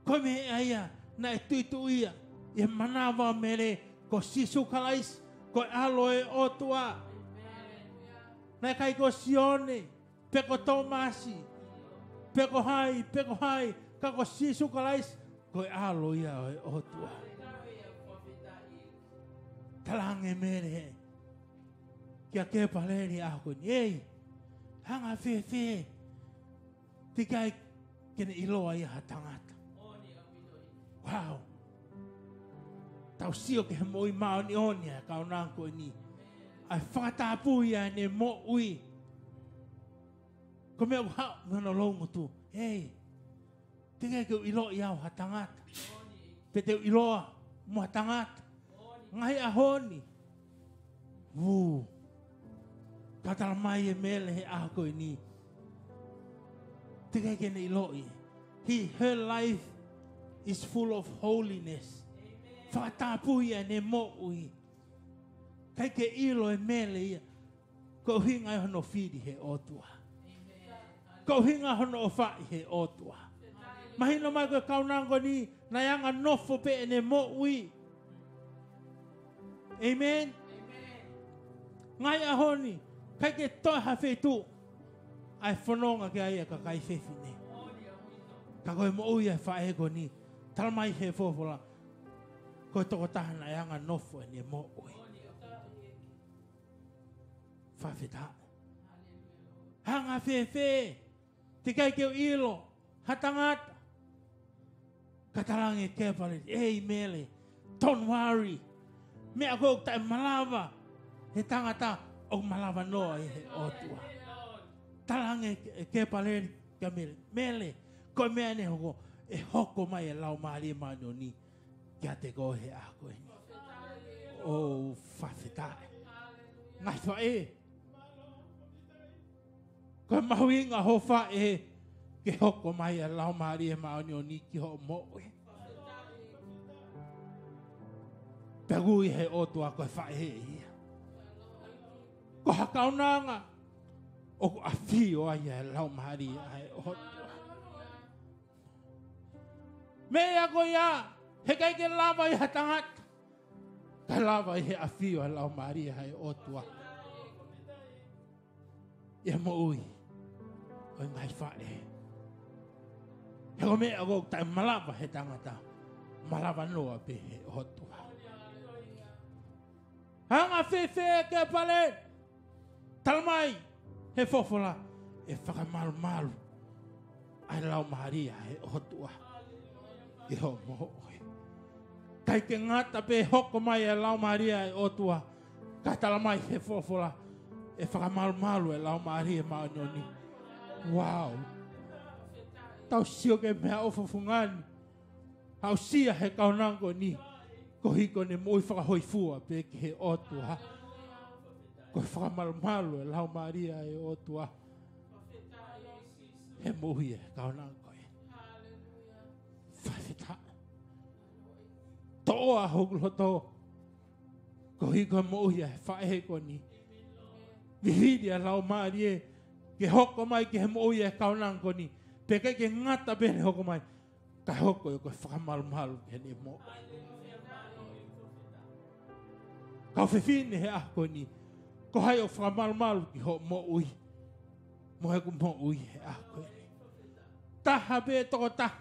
Ko e meʻa ia naʻe tuituʻia ʻi he manava ʻo Mele, ko Sīsū Kalaisi, ko e ʻAlo ʻo e ʻOtua. Naʻe ʻikai ko Sione, pe ko Tōmasi, pe ko hai, pe ko hai, ka ko Sīsū Kalaisi, ko e ʻAlo ia ʻo e ʻOtua. Talaange ʻe Mele kia Kepaleli he ʻaho ko eni, ei, anga fēfē teʻeki ai ke ne ʻiloa ia ha tangata? Wow. Tau sio ki he moʻui māʻoniʻoni ʻa e kaunanga ko eni. ʻA e fakatapui ʻa ʻene moʻui. Ko e meʻa ʻoku haʻu mei hono loungutu. Ei, teʻeki ai ke u ʻiloʻi au ha tangata, pe te u ʻiloa mo ha tangata. Ngaahi ʻaho ni. Ū. Ka tala mai ʻe Mele he ʻaho ko eni, teʻeki ai ke ne ʻiloʻi. He, her life is full of holiness. Fakatapui ʻa ʻene moʻui. ʻIkai ke ʻilo ʻe Mele ia ko e ʻuhinga ia hono fili he ʻOtua. Ko e ʻuhinga hono ʻofaʻi he ʻOtua. Mahino mai ko e kaunanga ko eni, naʻe anga nofo pē ʻene moʻui. Amen. Ngaahi ʻaho ni, ʻikai ke toe ha feituʻu ʻa e fononga ki ai ʻa e kakai fefine. Ka ko e moʻui ʻa e faʻē ko eni, tala mai he folofola, ko e tokotaha naʻe anga nofo ʻene moʻui. Fakafetaʻi. Anga fēfē teʻeki ai ke u ʻilo ha tangata? Ka talaange ʻe Kepaleli, ei Mele, don't worry. Meʻa ko ē ʻoku taʻemalava he tangata, ʻoku malava noa ʻe he ʻOtua. Talaange ʻe Kepaleli kia Mele, Mele, ko e meʻa eni ʻe hoko, ʻe hoko mai e Laumālie Māʻoniʻoni kiate koe he ʻaho ko eni. ʻOu fakafetaʻi. Ngaahi faʻē, ko e mahuʻinga hoʻo faʻē ke hoko mai ʻa e Laumālie Māʻoniʻoni ki hoʻo moʻui. Pea ui he ʻOtua ko e faʻē ia. Ko ha kaunanga ʻoku ʻafio ai ʻa e Laumālie ʻa e ʻOtua. Meʻa ko ia, heʻikai ke lava ʻe ha tangata, ka lava ʻe he ʻafio ʻa e Laumālie ʻa e ʻOtua ʻi he moʻui ʻo e ngaahi faʻē. He ko e meʻa ʻoku taʻemalava he tangata, Malava noa pē he ʻOtua. Anga fēfē ke pale? Talamai he folofola ʻe fakamalumalu ʻa e Laumālie ʻa e ʻOtua ʻi hoʻo moʻui. ʻIkai ke ngata pē hoko mai ʻa e Laumālie ʻa e ʻOtua, ka talamai he folofola ʻe fakamalumalu ʻa e Laumālie Māʻoniʻoni. Wow. Tau sio ki he meʻaʻofa fungani. Aʻusia he kaunanga ko eni, koeʻuhi ko ʻene moʻui fakahōifua pē ki he ʻOtua. Ko e fakamalumalu ʻa e Laumālie ʻa e ʻOtua he moʻui ʻa e kaunanga ko eni. Fakafetaʻi. Toʻo ʻa hoku loto, koeʻuhi ko e moʻui ʻa e faʻē ko eni. Vivili ʻa e Laumālie ke hoko mai ki he moʻui ʻa e kaunanga ko eni. Pea ʻikai ke ngata pē ʻene hoko mai, ka hoko ia ko e fakamalumalu ki heʻene moʻui. Kau fefine he ʻaho ko eni, ko hai ʻoku fakamalumalu ki hoʻo moʻui mo ʻeku moʻui he ʻaho ko eni? Taha pē tokotaha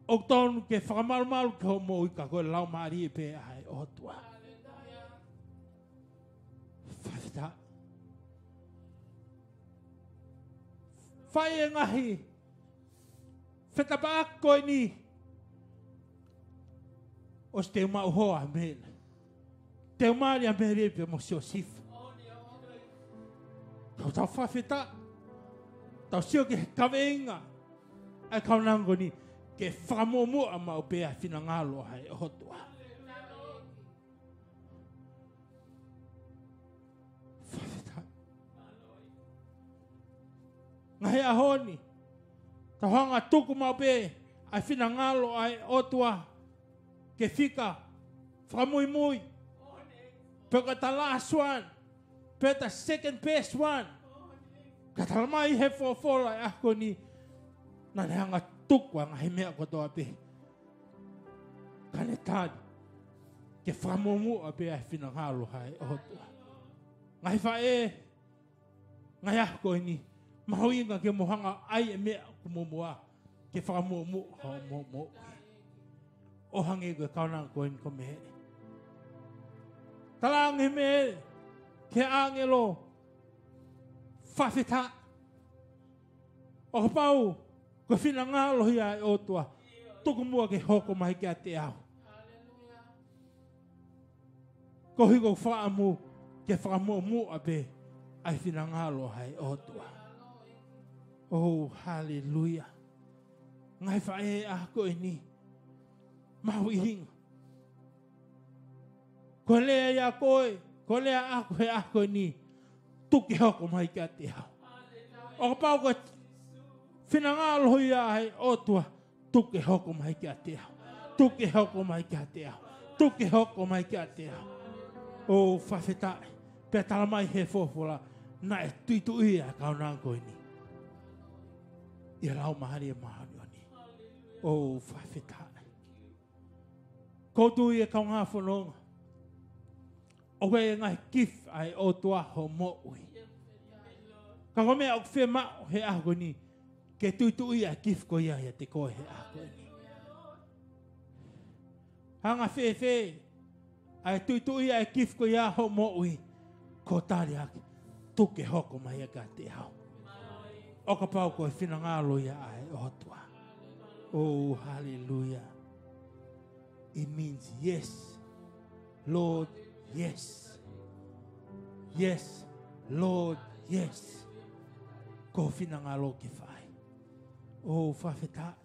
ʻoku totonu ke fakamalumalu ki hoʻo moʻui, ka ko e Laumālie pē ʻa e ʻOtua. Fakafetaʻi. Fai e ngaahi fetapaʻaki ko eni, ʻosi teu maʻu hoa ʻa Mele. Teu mali ʻa Mele pea mo Siosefa. Tau, tau fakafetaʻi. Tau sio ki he kaveinga ʻa e kaunanga ko eni, ke fakamuʻomuʻa maʻu pē ʻa e finangalo ʻa e ʻOtua. Fakafetaʻi. Ngaahi ʻaho ni, tau hanga tuku maʻu pē ʻa e finangalo ʻa e ʻOtua ke fika fakamuimui, pe ko e last one, pe ko e second best one. Ka talamai he folofola ʻi he ʻaho ni, naʻa ne hanga tuku ʻa e ngaahi meʻa kotoa pē, ka ne tali ke fakamuʻomuʻa pē ʻa e finangalo ʻa e ʻOtua. Ngaahi faʻē, ngaahi ʻaho ko eni, mahuʻinga ke mo hanga ʻai e meʻa ʻoku mo muʻa ke fakamuʻomuʻa hoʻo moʻui. ʻO hangē ko e kaunanga ko eni ko Mele. Talaange ʻe Mele ki he ʻāngelo, fakafetaʻi. ʻO kapau ko e finangalo ia ʻa e ʻOtua, tuku muʻa ke hoko mai kiate au. Koeʻuhi ko ʻeku fakaʻamu ke fakamuʻomuʻa pē ʻa e finangalo ʻa e ʻOtua. Oh, haleluia. Ngaahi faʻē, ʻaho ko eni, mahuʻinga. Ko e lea ia ʻa koe, ko e lea ʻaʻaku he ʻaho ko eni, tuku ke hoko mai kiate au. ʻO kapau ko e finangalo ia ʻa e ʻOtua, tuku ke hoko mai kiate au. Tuku ke hoko mai kiate au. Tuku ke hoko mai kiate au. Oh, fakafetaʻi. Pea talamai he folofola, naʻe tuituʻia ʻa e kaunanga ko eni ʻi he Laumālie Māʻoniʻoni. Oh, fakafetaʻi. Ko u tui, ʻe kaungā fononga, ʻoku ʻi ai e ngaahi gift ʻa e ʻOtua ʻi hoʻo moʻui. Ka ko e meʻa ʻoku fiemaʻu he ʻaho ko eni, ke tuituʻia e gift ko ia ʻiate koe he ʻaho ko eni. Anga fēfē ʻa e tuituʻia e gift ko ia ʻi hoʻo moʻui, ko e tali ʻaki, tuku ke hoko mai ia kiate au. ʻO kapau ko e finangalo ia ʻa e ʻOtua. Oh, haleluia. It means yes, Lord, yes. Yes, Lord, yes. Ko hoʻo finangalo ke fai. Oh, fakafetaʻi.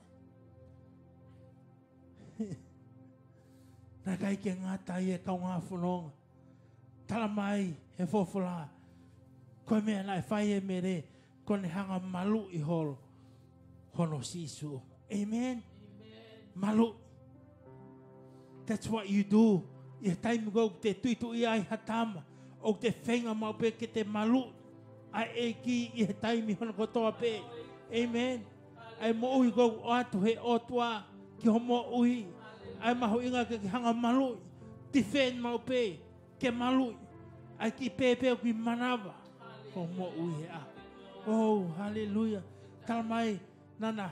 Naʻe ʻikai ke ngata ai, ʻe kaungā fononga. Talamai he folofola, ko e meʻa naʻe fai ʻe Mele, ko ʻene hanga maluʻi holo hono Sīsū. Amen. Maluʻi. That's what you do. ʻI he taimi ko ē ʻoku te tuituʻia ai ha tama, ʻoku te feinga maʻu pē ke te maluʻi ʻa e ʻEiki ʻi he taimi hono kotoa pē. Amen. ʻA e moʻui ko ē ʻoku ʻoatu he ʻOtua ki hoʻo moʻui, ʻa e mahuʻinga ke ke hanga maluʻi, defend maʻu pē, ke maluʻi ʻa e kiʻi pēpē ʻoku manava hoʻo moʻui he ʻaho. Oh, haleluia. Talamai naʻa na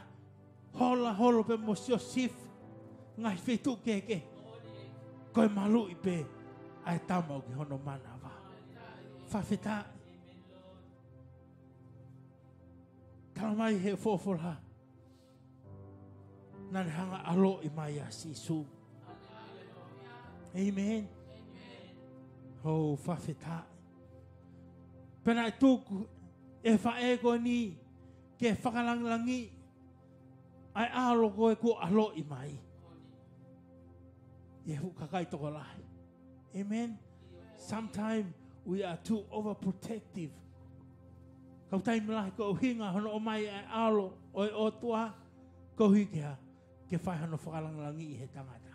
hola holo pē mo Siosefa. ngaahi feituʻu kehekehe. Ko e maluʻi pē ʻa e tama ʻoku ʻi hono manava. Fakafetaʻi. Talamai he folofola, naʻa ne hanga ʻo ʻaloʻi mai ʻa Sīsū. ʻĒmeni. ʻOu, fakafetaʻi. Pea naʻe tuku ʻe he faʻē ko eni ke fakalangilangiʻi ʻa e ʻalo ko ē kuo ʻaloʻi mai ʻe he fuʻu kakai tokolahi. ʻĒmeni. Sometimes we are too overprotective. Kau taimi lahi ko e ʻuhinga hono ʻomai ʻa e ʻalo ʻo e ʻOtua, koeʻuhi ke hā? Ke fai hano fakalangilangiʻi he tangata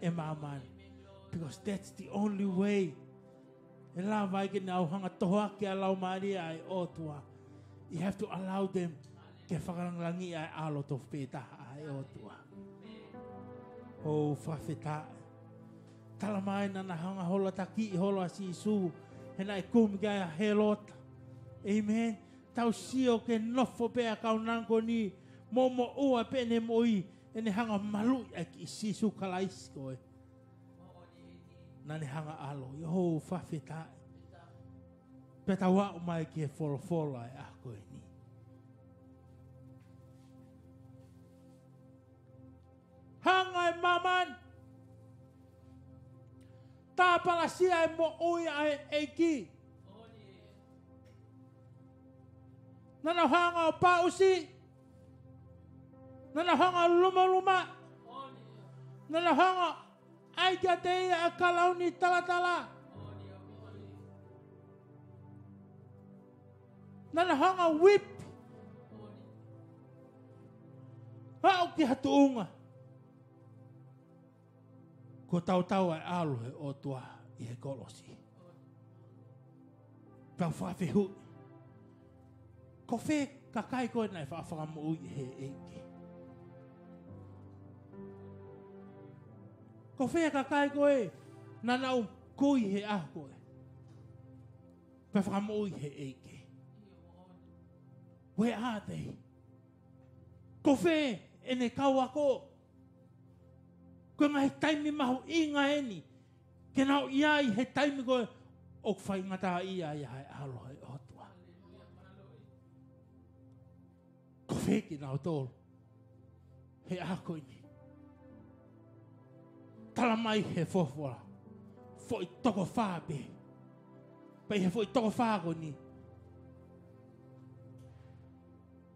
ʻi māmani. Because that's the only way. ʻE lava ai ke nau hanga ʻo tohoakiʻi ʻa e laumālie ʻa e ʻOtua. You have to allow them ke fakalangilangiʻi ʻa e ʻalo tofu pē taha ʻa e ʻOtua. ʻOu, fakafetaʻi. Talamai naʻa na hanga ʻo holatakiʻi holo ʻa Sīsū he naʻe kumi ki ai ʻa Hēlota. ʻĒmeni. Tau sio ki he nofo pē ʻa e kaunanga ko eni, mo moʻua pē ʻene moʻui, ʻene hanga ʻo maluʻi ʻa e kiʻi Sīsū Kalaisi ko ē naʻa ne hanga ʻo ʻaloʻi. ʻOu, fakafetaʻi. Pea tau aʻu mai ki he folofola ʻo e ʻaho ko eni. Hanga ʻe māmani ʻo tāpalasia ʻa e moʻui ʻa e ʻEiki. Naʻa nau hanga ʻo paʻusi. Naʻa nau hanga ʻo lumaluma. Naʻa nau hanga ʻo ʻai kiate ia ʻa e kalauni talatala. Naʻa nau hanga ʻo whip. Aʻu ki ha tuʻunga kuo tautau ʻa e ʻAlo ʻo e ʻOtua ʻi he kolosi. Pea u fakafehuʻi, ko fē kakai ko ē naʻe faʻa fakamoʻui ʻe he ʻEiki? Ko fē kakai ko ē naʻa nau kui he ʻaho ko ē pea fakamoʻui ʻe he ʻEiki? Where are they? Ko fē ʻene kau ako? Ko e ngaahi taimi mahuʻinga eni ke nau ʻi ai he taimi ko ē ʻoku faingataʻaʻia ai ʻa e ʻAlo ʻo e ʻOtua. Ko fē kinautolu he ʻaho ko eni? Talamai he folofola, foʻi toko fā pē. Pea ʻi he foʻi toko fā ko eni,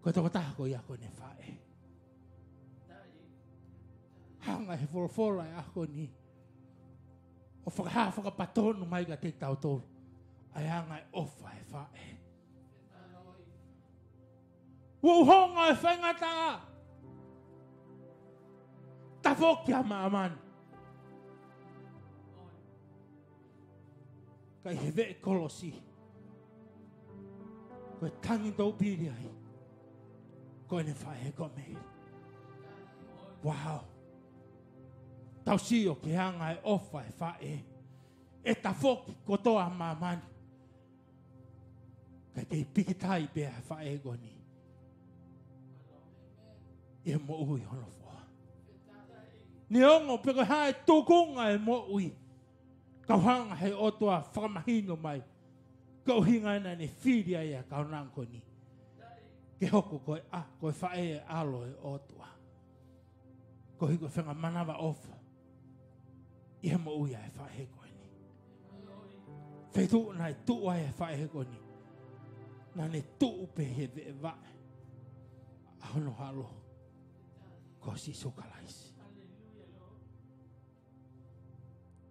ko e tokotaha ko ia ko ʻene faʻē. Hanga ʻe he folofola ʻo e ʻaho ko eni ʻo fakahā fakapatonu mai kiate kitautolu ʻa e anga e ʻofa ʻa e faʻē. ʻOku ʻuhinga e faingataʻa, tafoki ʻa māmani. Ka ʻi he veʻe kolosi, ko e tangi ʻoku pili ai ko ʻene faʻē ko Mele. Wow. Tau sio ki he anga e ʻofa ʻa e faʻē. ʻE tafoki kotoa ʻa māmani, ka ʻe kei pikitai pē ʻa e faʻē ko eni ʻi he moʻui hono foha. Neongo pe ko e hā e tūkunga ʻo e moʻui, ka ʻoku hanga ʻe he ʻOtua ʻo fakamahino mai ko e ʻuhinga ia naʻa ne fili ai ʻa e kaunanga ko eni ke hoko ko e ʻa, ko e faʻē ʻo e ʻAlo ʻo e ʻOtua. Koeʻuhi ko e feinga manavaʻofa ʻi he moʻui ʻa e faʻē ko eni. Feituʻu naʻe tuʻu ai ʻa e faʻē ko eni, naʻa ne tuʻu pē he veʻevaʻe ʻa hono ʻAlo ko Sīsū Kalaisi.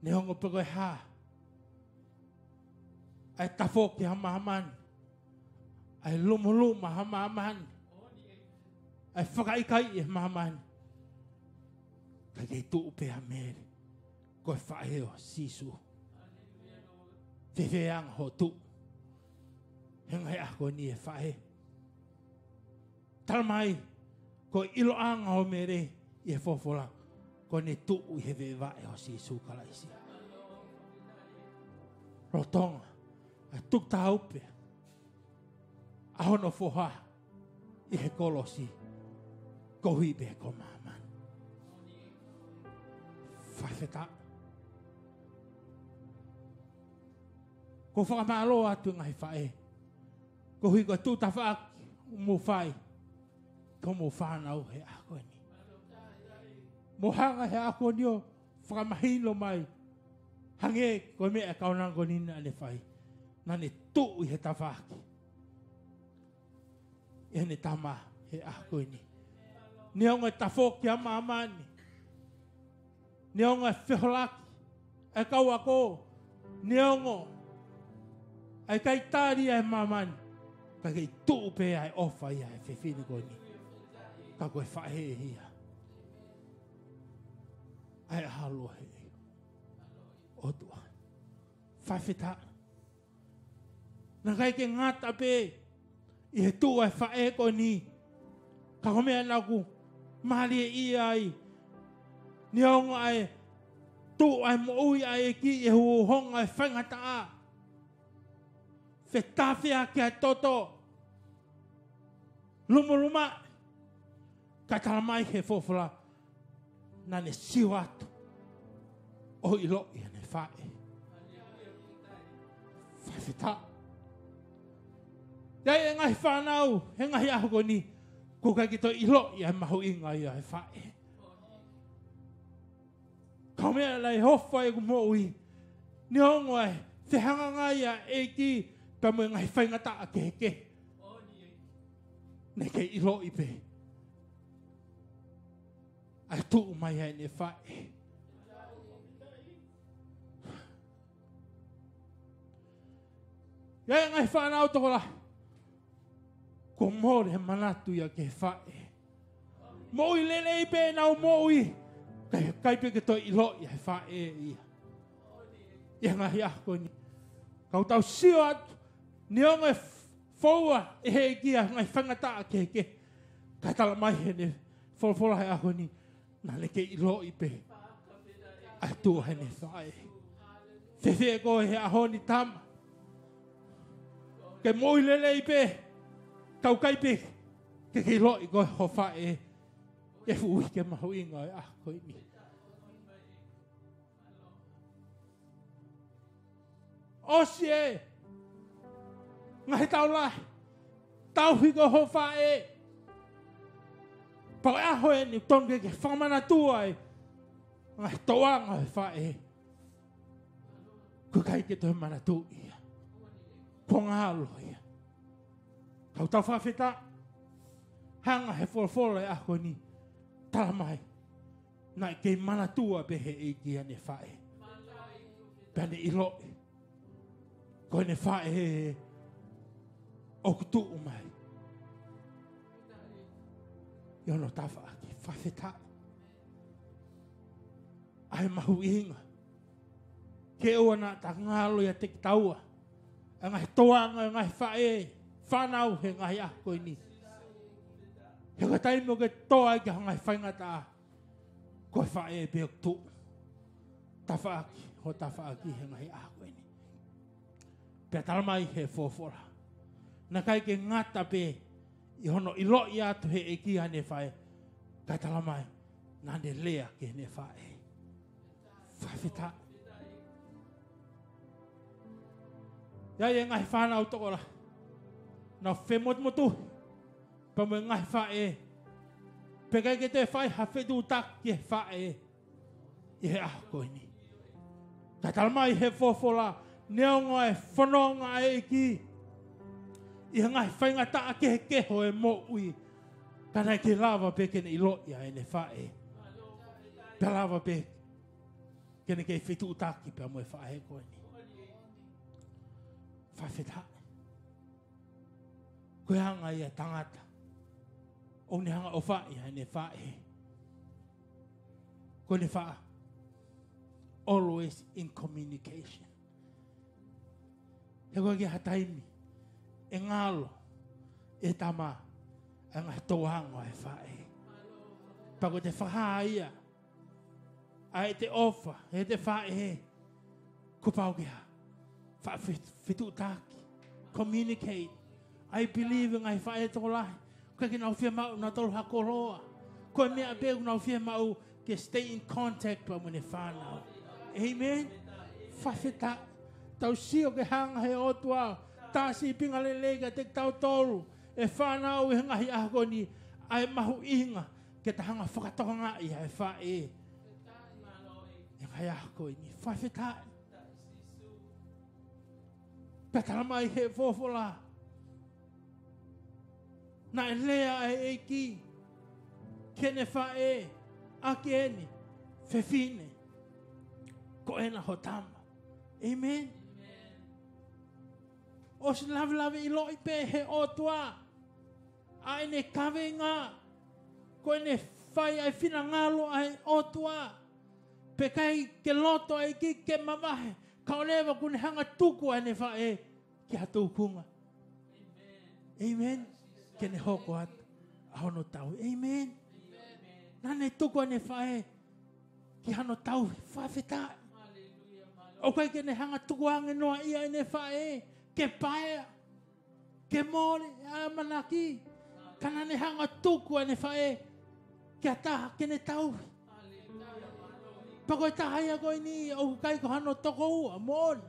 Neongo pe ko e hā ʻa e tafoki ʻa māmani, ʻa e lumuluma ʻa māmani, ʻa e fakaʻikaiʻi ʻa māmani, ka ʻe kei tuʻu pē ʻa Mele ko e faʻē ʻo Sīsū. Fēfē anga hoʻo tuʻu he ngaahi ʻaho ko eni, ʻe faʻē? Talamai ko e ʻiloʻanga ʻo Mele ʻi he folofola, ko ʻene tuʻu ʻi he veʻevaʻe ʻo Sīsū Kalaisi. Lolotonga ʻa e tukutaha upe ʻa hono foha ʻi he kolosi, koeʻuhi pē ko māmani. Fakafetaʻi. ʻOku ou fakamālō atu ngaahi faʻē. Koeʻuhi ko e tuʻu tafaʻaki ʻoku mou fai ki hoʻomou fānau he ʻaho ko eni. Mou hanga he ʻaho ko eni ʻo fakamahino mai. Hangē ko e meʻa ʻa e kaunanga ko eni naʻa ne fai. Naʻa ne tuʻu ʻi he tafaʻaki ʻi heʻene tama he ʻaho ko eni. Neongo e tafoki ʻa māmani. Neongo e feholaki ʻa e kau ako. Neongo ʻa e ʻikai tali ʻa e māmani. Ka kei tuʻu pē ʻa e ʻofa ia ʻa e fefine ko eni. Ka ko e faʻē ia ʻa e ʻAlo ʻo e ʻOtua. Fakafetaʻi. Naʻe ʻikai ke ngata pē ʻi he tuʻu ʻa e faʻē ko eni. Ka ko e meʻa naʻa ku mālieʻia ai. Neongo ʻa e tuʻu ʻa e moʻui ʻa e ʻEiki ʻi he uhouhonga ʻo e faingataʻa. Fetafeaki ʻa e toto. Lumulumaʻi. Ka talamai he folofola. Naʻa ne sio atu ʻo ʻiloʻi ʻene faʻē. Fakafetaʻi. ʻI ai e ngaahi fānau he ngaahi ʻaho ko eni, ʻoku ʻikai ke toe ʻiloʻi ʻa e mahuʻinga ia ʻo e faʻē. Ka ko e meʻa naʻe ʻofa ʻeku moʻui, neongo ʻa e fehangahangai ʻa e ʻEiki pea mo e ngaahi faingataʻa kehekehe, naʻe kei ʻiloʻi pē ʻa e tuʻu mai ʻa ʻene faʻē. ʻI ai e ngaahi fānau tokolahi, kuo mole he manatu ia ki he faʻē. Moʻui lelei pē ʻenau moʻui, ka ʻikai pē ke toe ʻiloʻi ʻa e faʻē ia. ʻI he ngaahi ʻaho ko eni, ka ʻoku tau sio atu, neongo e foua ʻe he ʻEiki ʻa e ngaahi faingataʻa kehekehe, ka talamai heʻene folofola he ʻaho ni, naʻa ne kei ʻiloʻi pē ʻa e tuʻu ʻa ʻene faʻē. Fēfē koe he ʻaho ni, tama? Ke moʻui lelei pē, ka ʻoku ʻikai pē ke ke ʻiloʻi koe ho faʻē. ʻI he fuʻu uike mahuʻinga ʻo e ʻaho ko eni. ʻOsi e ngaahi taʻu lahi, tauhi koe ho faʻē. Pea ko e ʻaho eni ʻoku totonu ke ke fakamanatua e ngaahi tōʻonga ʻo e faʻē. ʻOku ʻikai ke toe manatuʻi ia. Kuo ngalo ia. Ka ʻoku tau fakafetaʻi, hanga he folofola he ʻaho ni, talamai naʻe kei manatua pē he ʻEiki ʻa ʻene faʻē. Pea ne ʻiloʻi ko ʻene faʻē ʻoku tuʻu mai ʻi hono tafaʻaki. Fakafetaʻi. ʻA e mahuʻinga ke ʻoua naʻa ta ngalo ʻiate kitaua ʻa e ngaahi tōʻonga ʻo e ngaahi faʻē, fānau he ngaahi ʻaho ko eni. He ko e taimi ʻoku ke tō ai ki he ngaahi faingataʻa, ko e faʻē pē ʻoku tuʻu. Tafaʻaki ho tafaʻaki he ngaahi ʻaho ko eni. Pea talamai he folofola, naʻe ʻikai ke ngata pē ʻi hono ʻiloʻi atu he ʻEiki ʻa ʻene faʻē, ka talamai naʻa ne lea ki heʻene faʻē. Fakafetaʻi. ʻI ai e ngaahi fānau tokolahi naʻa nau femotumotuhi pea mo e ngaahi faʻē, pea ʻikai ke toe fai ha fetuʻutaki ki he faʻē ʻi he ʻaho ko eni. Ka talamai he folofola, neongo e fononga ʻa e ʻEiki ʻi he ngaahi faingataʻa kehekehe ʻo e moʻui, ka naʻe kei lava pē ke ne ʻiloʻi ʻa ʻene faʻē. Pea lava pē ke ne kei fetuʻutaki pea mo e faʻē ko eni. Fakafetaʻi. Ko e anga ia ʻa e tangata ʻoku ne hanga ʻo ʻofaʻi ʻa ʻene faʻē, ko ʻene faʻē always in communication. He ʻoku ʻikai ha taimi ʻe ngalo ʻe he tama ʻa e ngaahi tōʻonga ʻo e faʻē. Pea ko ʻete fakahā ia ʻa ʻete ʻofa heʻete faʻē, kuo pau ke hā? Faʻa fe-, fetuʻutaki. Communicate. I believe ngaahi faʻē tokolahi, ʻoku ʻikai ke nau fiemaʻu nautolu ha koloa. Ko e meʻa pē ʻoku nau fiemaʻu, ke stay in contact pea mo ʻene fānau. Amen. Fakafetaʻi. Tau sio ki he hanga ʻe he ʻOtua ʻo tā sīpinga lelei kiate kitautolu, ʻe fānau, ʻi he ngaahi ʻaho ko eni, ʻa e mahuʻinga ke ta hanga ʻo fakatokangaʻi ʻa e faʻē ʻi he ngaahi ʻaho ko eni. Fakafetaʻi. Pea talamai ʻe he folofola, naʻe lea ʻa e ʻEiki ki heʻene faʻē ʻaki eni, fefine, ko ena ho tama. Amen. ʻOsi lavelave ʻiloʻi pē ʻe he ʻOtua ʻa ʻene kaveinga, ko ʻene fai ʻa e finangalo ʻa e ʻOtua. Pea ʻikai ke loto ʻa e ʻEiki ke mavahe, ka ʻoua leva kuo ne hanga ʻo tuku ʻa ʻene faʻē ki ha tūkunga. Amen. Ke ne hoko atu ʻa hono tauhi. Amen. Naʻa ne tuku ʻa ʻene faʻē ki hano tauhi. Fakafetaʻi. ʻOku ʻikai ke ne hanga ʻo tukuange noaʻia ʻene faʻē ke paea, ke mole ʻa e ʻamanaki. Ka naʻa ne hanga ʻo tuku ʻa ʻene faʻē ki ha taha ke ne tauhi. Pea ko e taha ia ko eni ʻoku ʻikai ko hano tokoua, moʻoni.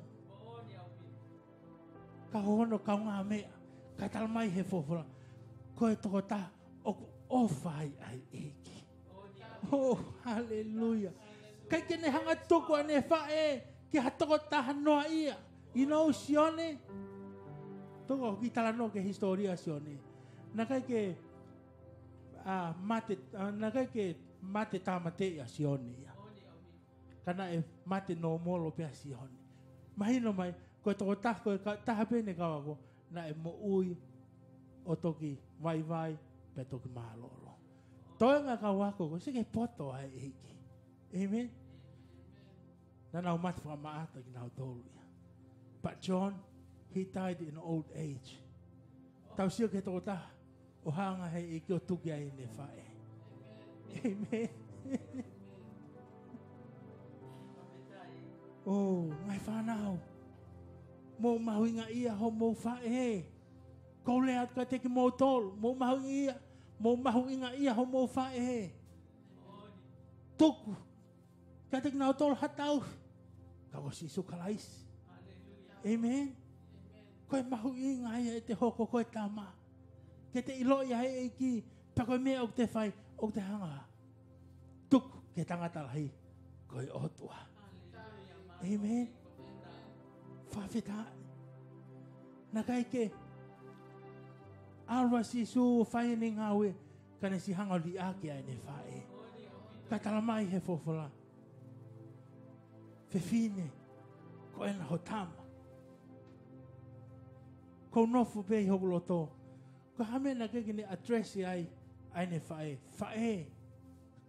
Ka ko hono kaungāmeʻa, ka talamai ʻe he folofola, ko e tokotaha ʻoku ʻofa ai ʻa e ʻEiki. Oh, haleluia. ʻIkai ke ne hanga ʻo tuku ʻa ʻene faʻē ki ha tokotaha noaʻia. You know, Sione. Tuku au ke talanoa ki he hisitōlia ʻo Sione. Naʻe ʻikai ke, ʻa, mate, ʻa, naʻe ʻikai ke mate tāmateʻi ʻa Sione ia. Ka naʻe mate nōmolo pē ʻa Sione. Mahino mai, ko e tokotaha, ko e ka-, taha pē ʻene kau ako, naʻe moʻui ʻo toki vaivai, pea toki mālōlō. Toenga kau ako, ko e sio ki he poto ʻa e ʻEiki. Amen. Naʻa nau mate fakamaʻata kinautolu ia. But John, he died in old age. Tau sio ki he tokotaha ʻo hanga ʻe he ʻEiki ʻo tuku ai ʻene faʻē. Amen. Oh, ngaahi fānau, mou mahuʻingaʻia homou faʻē. Ko e lea atu kiate kimoutolu, mou mahuʻingaʻia, mou mahuʻingaʻia homou faʻē. Tuku kiate kinautolu ha tauhi, ka ko Sīsū Kalaisi. Amen. Ko e mahuʻinga ia ʻete hoko ko e tama, ke te ʻiloʻi ʻa e ʻEiki, pea ko e meʻa ʻoku te fai, ʻoku te hanga ʻo tuku ki he tangata lahi, ko e ʻOtua. Amen. Fakafetaʻi. Naʻe ʻikai ke ʻalu ʻa Sīsū ʻo fai ʻene ngāue, ka ne siʻi hanga ʻo liʻaki ʻa ʻene faʻē. Ka talamai ʻe he folofola, fefine, ko ena ho tama. Ko e nofo pē ʻi hoku loto, ko e hā e meʻa naʻe ʻikai ke ne address ai ʻa ʻene faʻē? Faʻē,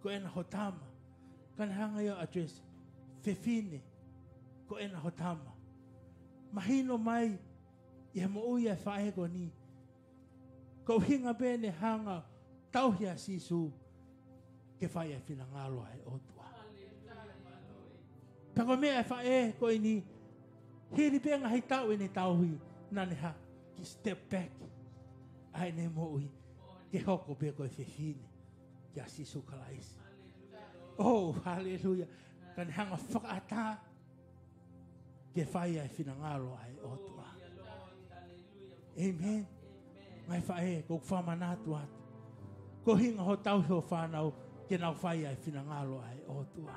ko ena ho tama. Ka ne hanga ia ʻo address, fefine, ko ena ho tama. Mahino mai ʻi he moʻui ʻa e faʻē ko eni, ko e ʻuhinga pē ʻene hanga ʻo tauhi ʻa Sīsū ke fai ʻa e finangalo ʻa e ʻOtua. Pea ko e meʻa ʻa e faʻē ko eni, hili pē ngaahi taʻu ʻene tauhi, naʻa ne hanga ʻo step back ʻa ʻene moʻui ke hoko pē ko e fefine kia Sīsū Kalaisi. Oh, haleluia. Ka ne hanga ʻo fakaʻatā ke fai ʻa e finangalo ʻa e ʻOtua. Amen. Ngaahi faʻē, ʻoku ou fakamanatu atu, ko e ʻuhinga hoʻo tauhi hoʻo fānau ke nau fai ʻa e finangalo ʻa e ʻOtua.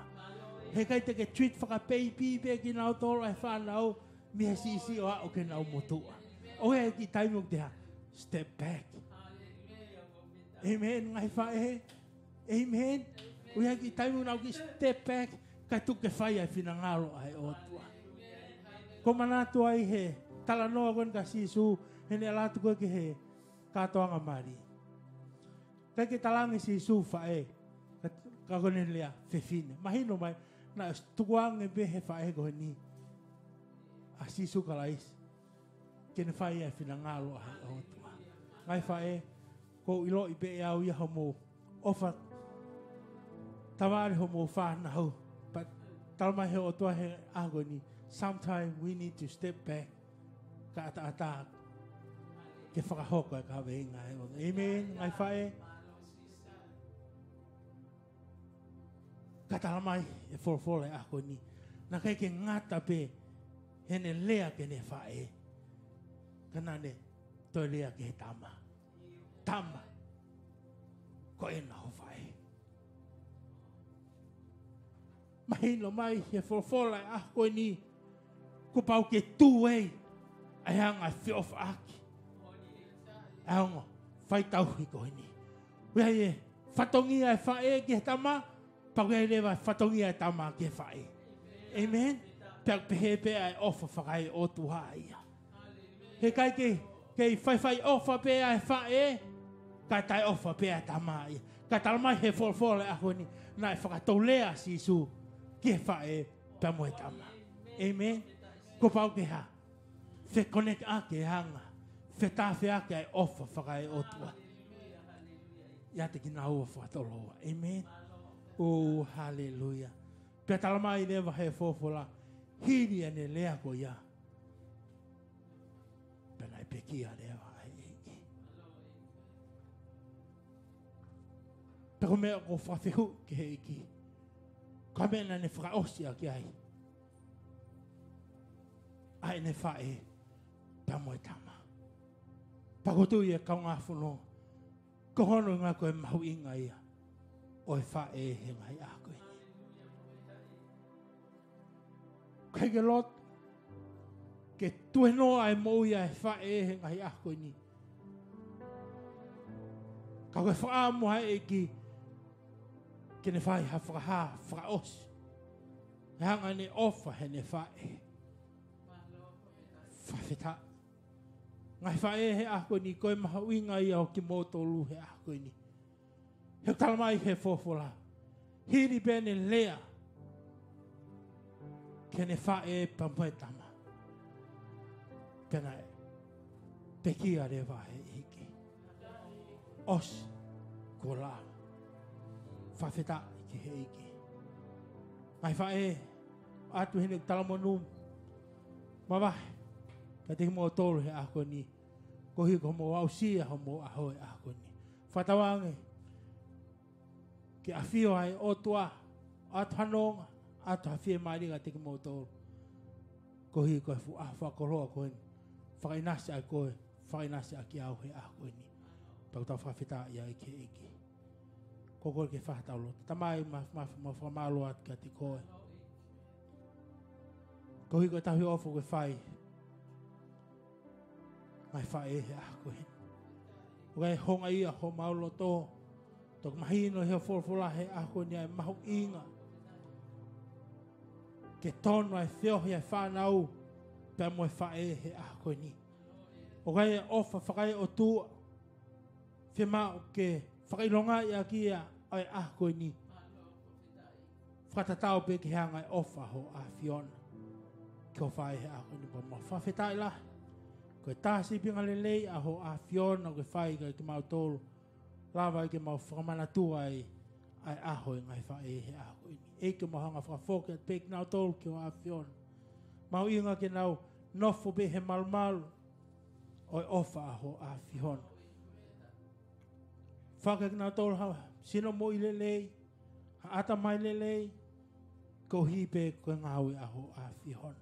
Heʻikai te ke treat fakapeipi pē kinautolu ʻa e fānau mei he siʻisiʻi ʻo aʻu ki heʻenau motuʻa. ʻOku ʻi ai e kiʻi taimi ʻoku te hanga ʻo step back. Amen, ngaahi faʻē. Amen. ʻOku ʻi ai e kiʻi taimi ʻoku nau kiʻi step back, kae tuku ke fai ʻa e finangalo ʻa e ʻOtua. ʻOku ou manatu ai he talanoa ko eni kia Sīsū, heʻene ʻalu atu ko ē ki he kātoanga mali. ʻIkai ke talaange ʻe Sīsū faʻē, ka, ka ko ʻene lea fefine. Mahino mai, naʻe tukuange pē ʻe he faʻē ko eni ʻa Sīsū Kalaisi ke ne fai ʻa e finangalo ʻa e ʻOtua. Ngaahi faʻē, ʻoku ou ʻiloʻi pē ʻe au ia hoʻomou ʻofa tavale hoʻomou fānau. But talamai ʻe he ʻOtua he ʻaho ko eni, sometimes we need to step back, kae ʻataʻatā ke fakahoko e kaveinga ʻa e ʻOtua. Amen, ngaahi faʻē. Ka talamai ʻe he folofola ʻo e ʻaho ko eni, naʻe ʻikai ke ngata pē heʻene lea ki heʻene faʻē, ka naʻa ne toe lea ki he tama. Tama, ko ena ho faʻē. Mahino mai ʻe he folofola ʻo e ʻaho ko eni, kuo pau ke tū ai ʻa e anga e feʻofaʻaki ʻa e ongo faitauhi ko eni. ʻOku ʻi ai e fatongia ʻo e faʻē ki he tama, pea ʻoku ʻi ai leva e fatongia ʻo e tama ki he faʻē. ʻĒmeni. Pea pehē pē ʻa e ʻofa fakaeʻotua ia. He ʻikai ke, ke faifai ʻofa pē ʻa e faʻē, kae taʻeʻofa pē ʻa e tama ia. Ka talamai ʻe he folofola ʻo e ʻaho ni, naʻe fakatou lea ʻa Sīsū ki he faʻē pea mo e tama. ʻĒmeni. Kuo pau ke hā? Fekonekaki e anga, fetafeaki ʻa e ʻofa fakaeʻotua ʻiate kinaua fakatoloua. ʻĒmeni. ʻOu, haleluia. Pea talamai leva ʻe he folofola, hili ʻene lea ko ia, pea naʻe pekia leva ʻa e ʻEiki. Pea ko e meʻa ʻoku ou fakafehuʻi ki he ʻEiki, ko e meʻa naʻa ne fakaʻosi ʻaki ai ʻa ʻene faʻē pea mo e tama. Pea ʻoku ou tui ʻe kaungā fononga, ko hono ʻuhinga ko e mahuʻinga ia ʻo e faʻē he ngaahi ʻaho ko eni. ʻIkai ke loto ke tuenoa e moʻui ʻa e faʻē he ngaahi ʻaho ko eni, ka ko e fakaʻamu ʻa e ʻEiki ke ne fai ha fakahā fakaʻosi he anga ʻene ʻofa heʻene faʻē. Fakafetaʻi. Ngaahi faʻē he ʻaho ko eni, ko e mahuʻinga ia ʻo kimoutolu he ʻaho ko eni. He ʻoku talamai ʻe he folofola, hili pē ʻene lea ki heʻene faʻē pea mo e tama, pea naʻe pekia leva ʻa e ʻEiki. ʻOsi, kuo lava. Fakafetaʻi ki he ʻEiki. Ngaahi faʻē, ʻoatu heni ʻeku talamonū mavahe kiate kimoutolu he ʻaho ko eni, koeʻuhi ko hoʻomou aʻusia homou ʻaho he ʻaho ko eni. Fakatauange ke ʻafio ʻa e ʻOtua, ʻoatu ha nonga, ʻoatu ha fiemālie kiate kimoutolu, koeʻuhi ko e fuʻu ʻaho fakakoloa ko eni. Fakaʻinasi ʻaki koe, fakaʻinasi ʻaki au he ʻaho ko eni. Pea ʻoku tau fakafetaʻi ai ki he ʻEiki. Ko koe ke fai haʻatau lotu. Tamai, ma, ma, mau fakamālō atu kiate koe, koeʻuhi ko e tauhi ʻofa kuo ke fai ki he ngaahi faʻē he ʻaho ko eni. ʻOku ʻikai houngaʻia homau loto, toki mahino ʻe he folofola he ʻaho ko eni ʻa e mahuʻinga ke tonu ʻa e feohi ʻa e fānau pea mo e faʻē he ʻaho ko eni. ʻOku ʻi ai e ʻofa fakaeʻotua, fiemaʻu ke fakaʻilongaʻi ʻaki ia ʻa e ʻaho ko eni. Fakatatau pē ki he anga e ʻofa ho ʻAfiona ki ho faʻē he ʻaho ko eni, pea mau fakafetaʻi lahi. Ko e tā sīpinga lelei ʻa ho ʻAfiona ʻoku ke fai kiate kimautolu, lava ai ke mau fakamanatua ai ʻa e ʻaho e ngaahi faʻē he ʻaho ko eni. ʻEiki, mau hanga fakafoki atu pē kinautolu ki ho ʻAfiona. Mahuʻinga ke nau nofo pē he malumalu ʻo e ʻofa ʻa ho ʻAfiona. Foaki kiate kinautolu ha sino moʻui lelei, ha ʻatamai lelei, koeʻuhi pē ko e ngāue ʻa ho ʻAfiona.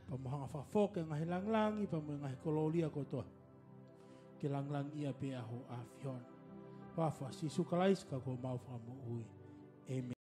Pea mau hanga fakafoki e ngaahi langilangi pea mo e ngaahi kolōlia kotoa ke langilangiʻia pē ʻa ho ʻAfiona. Huafa ʻo Sīsū Kalaisi ko homau Fakamoʻui. ʻĒmeni.